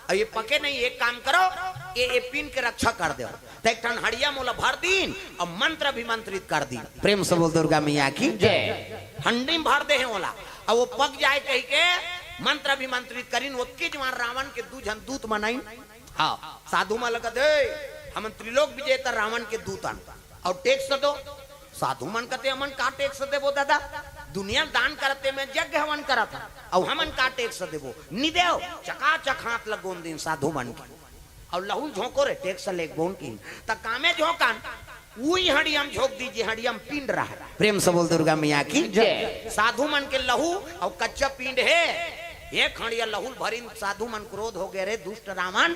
अउ ये पके नहीं, एक काम करो, ये, ये पीन के रक्षा कर देव।" त एक ठन हड़िया मोला भर दीन अउ मंत्र अभिमंत्रित कर दीन। प्रेम से बोल दुर्गा मैया की जय। हंडी म भर दे हे ओला, अउ वो पक जाय कहिके मंत्र अभिमंत्रित करिन। ओतके जुवार रावण के दू झन दूत मन आइन। हाँ, साधु मन ल कथे, "हमन त्रिलोक विजेता रावण के दूत अन, अउ टैक्स दो।" साधु मन कथे, "हमन का टैक्स देबो दादा? दुनिया ल दान करत हे, में यज्ञ हवन करत हन, अउ हमन का टैक्स देबो? नी देव।" चकाचक हाथ ल गोंद दीन साधु मन के। अउ लहू ल झोंको रे, टैक्स लेगबो न किन। त कामे झोंकन, उही हड़िया म झोंक दीन, जे हड़िया म पीन रहा। प्रेम से बोल दुर्गा मैया की जय। साधु मन के लहू अउ कच्चा पीन हे, एक हड़िया लहू ल भरिन, साधु मन क्रोध होगे, "रे दुष्ट रावण,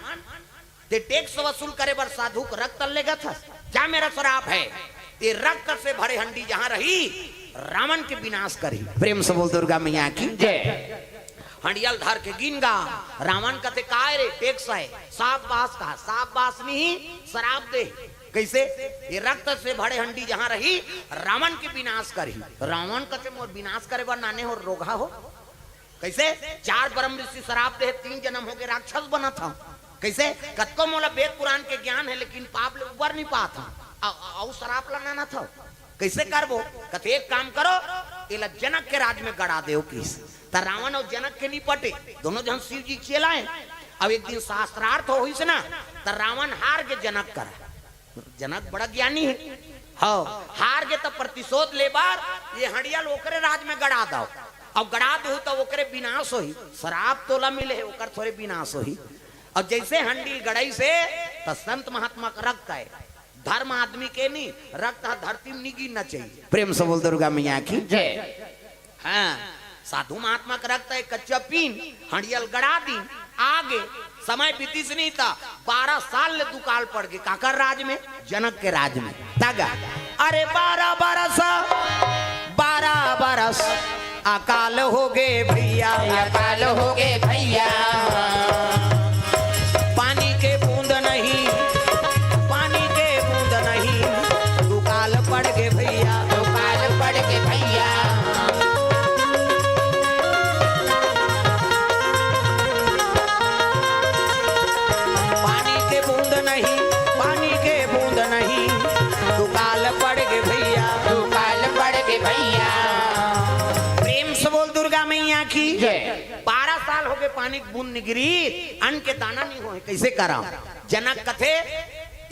ते टैक्स वसूल करे बर साधु के रक्त ल लेगत हस? जा, मेरा श्राप हे, ये रक्त से भरे हंडी जहाँ रही, रावण के विनाश करही।" प्रेम से बोल दुर्गा मैया की जय। हंडिया ल धर के गिन गा। रावण कथे, "काय रे, टैक्स हे?" "शाबाश," कहा, "शाबाश नहीं, श्राप दे।" कइसे? "ये रक्त से भरे हंडी जहाँ रही, रावण के विनाश करही।" रावण कथे, "मोर विनाश करे बर नाने हो, रोगहा हो?" कइसे? "चार ब्रह्म ऋषि श्राप दे, तीन जनम होगे राक्षस बनत हंव।" कइसे? "कतको मोला वेद पुराण के ज्ञान हे, लेकिन पाप ले उबर नी पात हंव, अउ, अउ श्राप ला नानत हंव, कइसे करबो?" कथे, "एक काम करो, एला जनक के राज में गड़ा देव," किस। त रावण अउ जनक के नी पटे, दोनों झन शिव जी के चेला हे। अब एक दिन शास्त्रार्थ होइस ना, त रावण हार गे जनक करा। जनक बड़ा ज्ञानी हे। हव, हार गे त प्रतिशोध ले बर ये हंडिया ल ओकरे राज में गड़ा दव। अउ गड़ा दहू त ओकरे विनाश होही। श्राप तोला मिले हे, ओकर थोरे विनाश होही। अउ जइसे हंडी ल गड़ाइस हे, त संत महात्मा के रक्त हे। धर्म आदमी के नी, रक्त ह धरती म नी गिरना चाहिए। प्रेम से बोल दुर्गा मैया की जय। हाँ, साधु महात्मा के रक्त हे, कच्चा पीन, हंडिया ल गड़ा दीन, आगे समय बीतिस नहीं त बारह साल ले दुकाल पड़ गे। काकर राज में? जनक के राज में। तागा, "अरे बारह बरस, बारह बरस अकाल होगे भइया, अकाल होगे भइया। पानी के बूंद नहीं, पानी के बूंद नहीं, दुकाल पड़ गे भइया, दुकाल पड़ गे भइया। पानी के बूंद नहीं, पानी के बूंद नहीं, दुकाल पड़ गे भइया, दुकाल पड़ गे भइया।" प्रेम से बोल दुर्गा मैया की जय। बारह साल होगे पानी के बूंद नि गिरी, अन्न के दाना नि होय, कइसे करव? जनक कथे,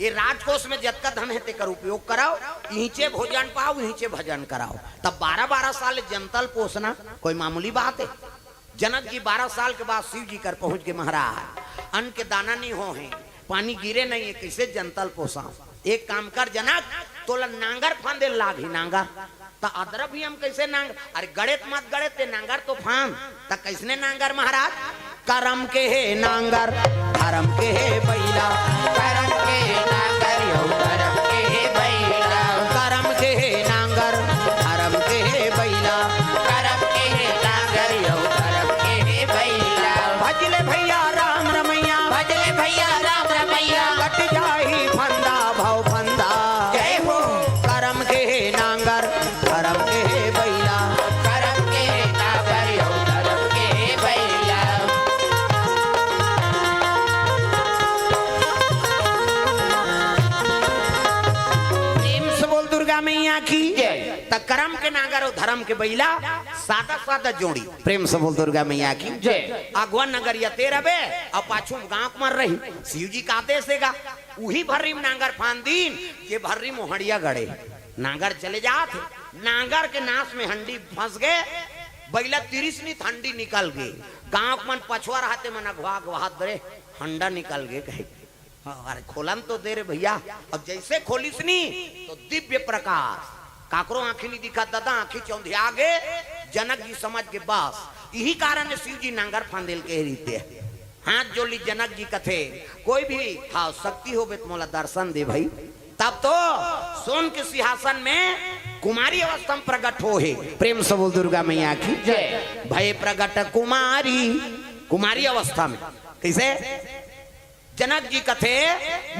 ये राजकोष में जतका धन हे, तेकर उपयोग करव, इहिंचे भोजन पाव, इहिंचे भजन करव। तब बारह बारह साल जनता ल पोसना कोई मामूली बात हे? जनक जी बारह साल के बाद शिव जी कर पहुंच गे, महाराज, अन्न के दाना नि होय हे, पानी गिरे नइ हे, कइसे जनता ल पोसंव? एक काम कर जनक, तोला नांगर फांदे ल लागही, नांगर। त अदरक भी हम कइसे नांगर? अरे गड़े त मत गड़े, ते नांगर तो फांद। त कइसने नांगर महाराज? करम के हे नांगर, धरम के हे बइला। करम के हे नांगर, अउ धरम के हे बइला। करम के हे नांगर, धरम के हे बइला। करम के हे नांगर, अउ धरम के हे बइला। भज ले भइया राम रमइया। भज ले भइया राम रमइया। कट जाही फंदा भव फंदा। जय हो। करम के हे नांगर, धरम के हे बइला। करम के हे नांगर, अउ धरम के हे बइला। प्रेम से बोल दुर्गा मैया की। जय। त करम के नांगर अउ धरम के बइला, सादा सादा जोड़ी। प्रेम से बोल दुर्गा मैया की। जय। अगवा नगरिया ते रबे, अउ पाछू म गांव के मन रही। शिव जी का आदेश हे गा, उही भर्री म नांगर फांद दिन, जे भर्री म हंडिया गड़े। नांगर चले जात हे, नांगर के नास में हंडी फंस गे, बइला तिरिस नि त हंडी निकल गे। गांव के मन पछवा रहत हे, मन अगवा अगवा हाथ धरे, हंडा निकल गे कहे। हाँ, अरे खोलन तो दे रे भइया। अब जइसे खोलिस नि, तो दिव्य प्रकाश, काकरो आंखी नि दिखत दादा, आंखी चौंधिया गे, जनक जी समझ गे बस। इही कारण हे शिव जी नांगर फांदे ल कहे रहिथे। हाथ जोड़ लिस जनक जी कथे, कोई भी, हाँ, शक्ति होबे त मोला दर्शन दे भई। तब तो सोन के सिंहासन में कुमारी अवस्था में प्रगट होहे। प्रेम से बोल दुर्गा मैया की। जय। भय प्रगट कुमारी, कुमारी अवस्था में। कइसे? जनक जी कथे,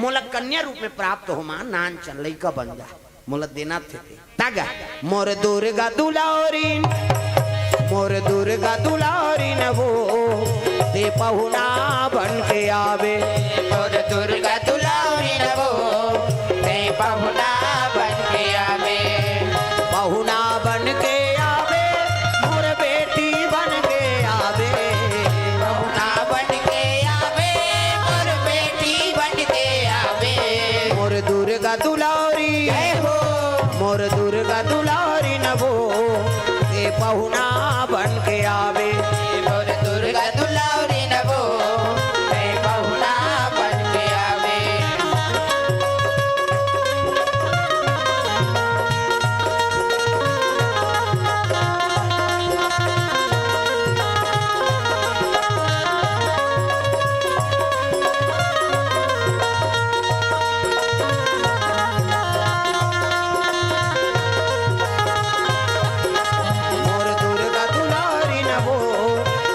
मोला कन्या रूप में प्राप्त हो माँ, नान चन लइका बन जा, मोला देना थे ते। तग मोर दुर्गा दुलारिन, मोर दुर्गा दुलारिन वो, ते पहुना बन के आवे। मोर दुर्गा दुलारिन वो, ते पहुना बन के आवे। पहुना बन के आवे, मोर बेटी बन के आवे। पहुना बन के आवे, मोर बेटी बन के आवे। मोर दुर्गा दुलारी, जय हो। मोर दुर्गा दुलारी नबो, ते पहुना बन के आवे। मोर दुर्गा दुलारी नबो, ते पहुना बन के आवे। मोर दुर्गा दुलारी नबो,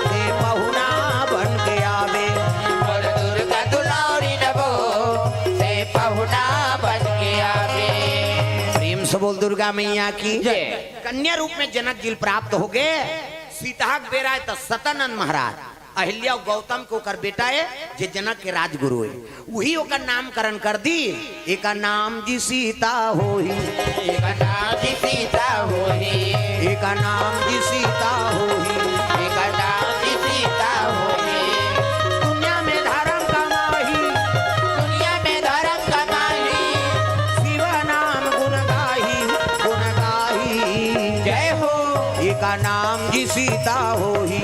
ते पहुना बन के आवे। मोर दुर्गा दुलारी नबो, ते पहुना बन के आवे। प्रेम से बोल दुर्गा मैया की। जय। कन्या रूप में जनक जी ल प्राप्त होगे। सीतहा के बेरा हे त सतानंद महाराज अहिल्या अउ गौतम के ओकर बेटा हे, जे जनक के राजगुरु हे, उही ओकर नामकरण कर दी। एकर नाम जी सीता होही। एकर नाम जी सीता होही। एकर नाम जी सीता होही। एकर नाम जी सीता होही। दुनिया में धरम कमाही। दुनिया में धरम कमाही। शिव नाम गुण गाही, गुण गाही। जय हो। एकर नाम जी सीता होही।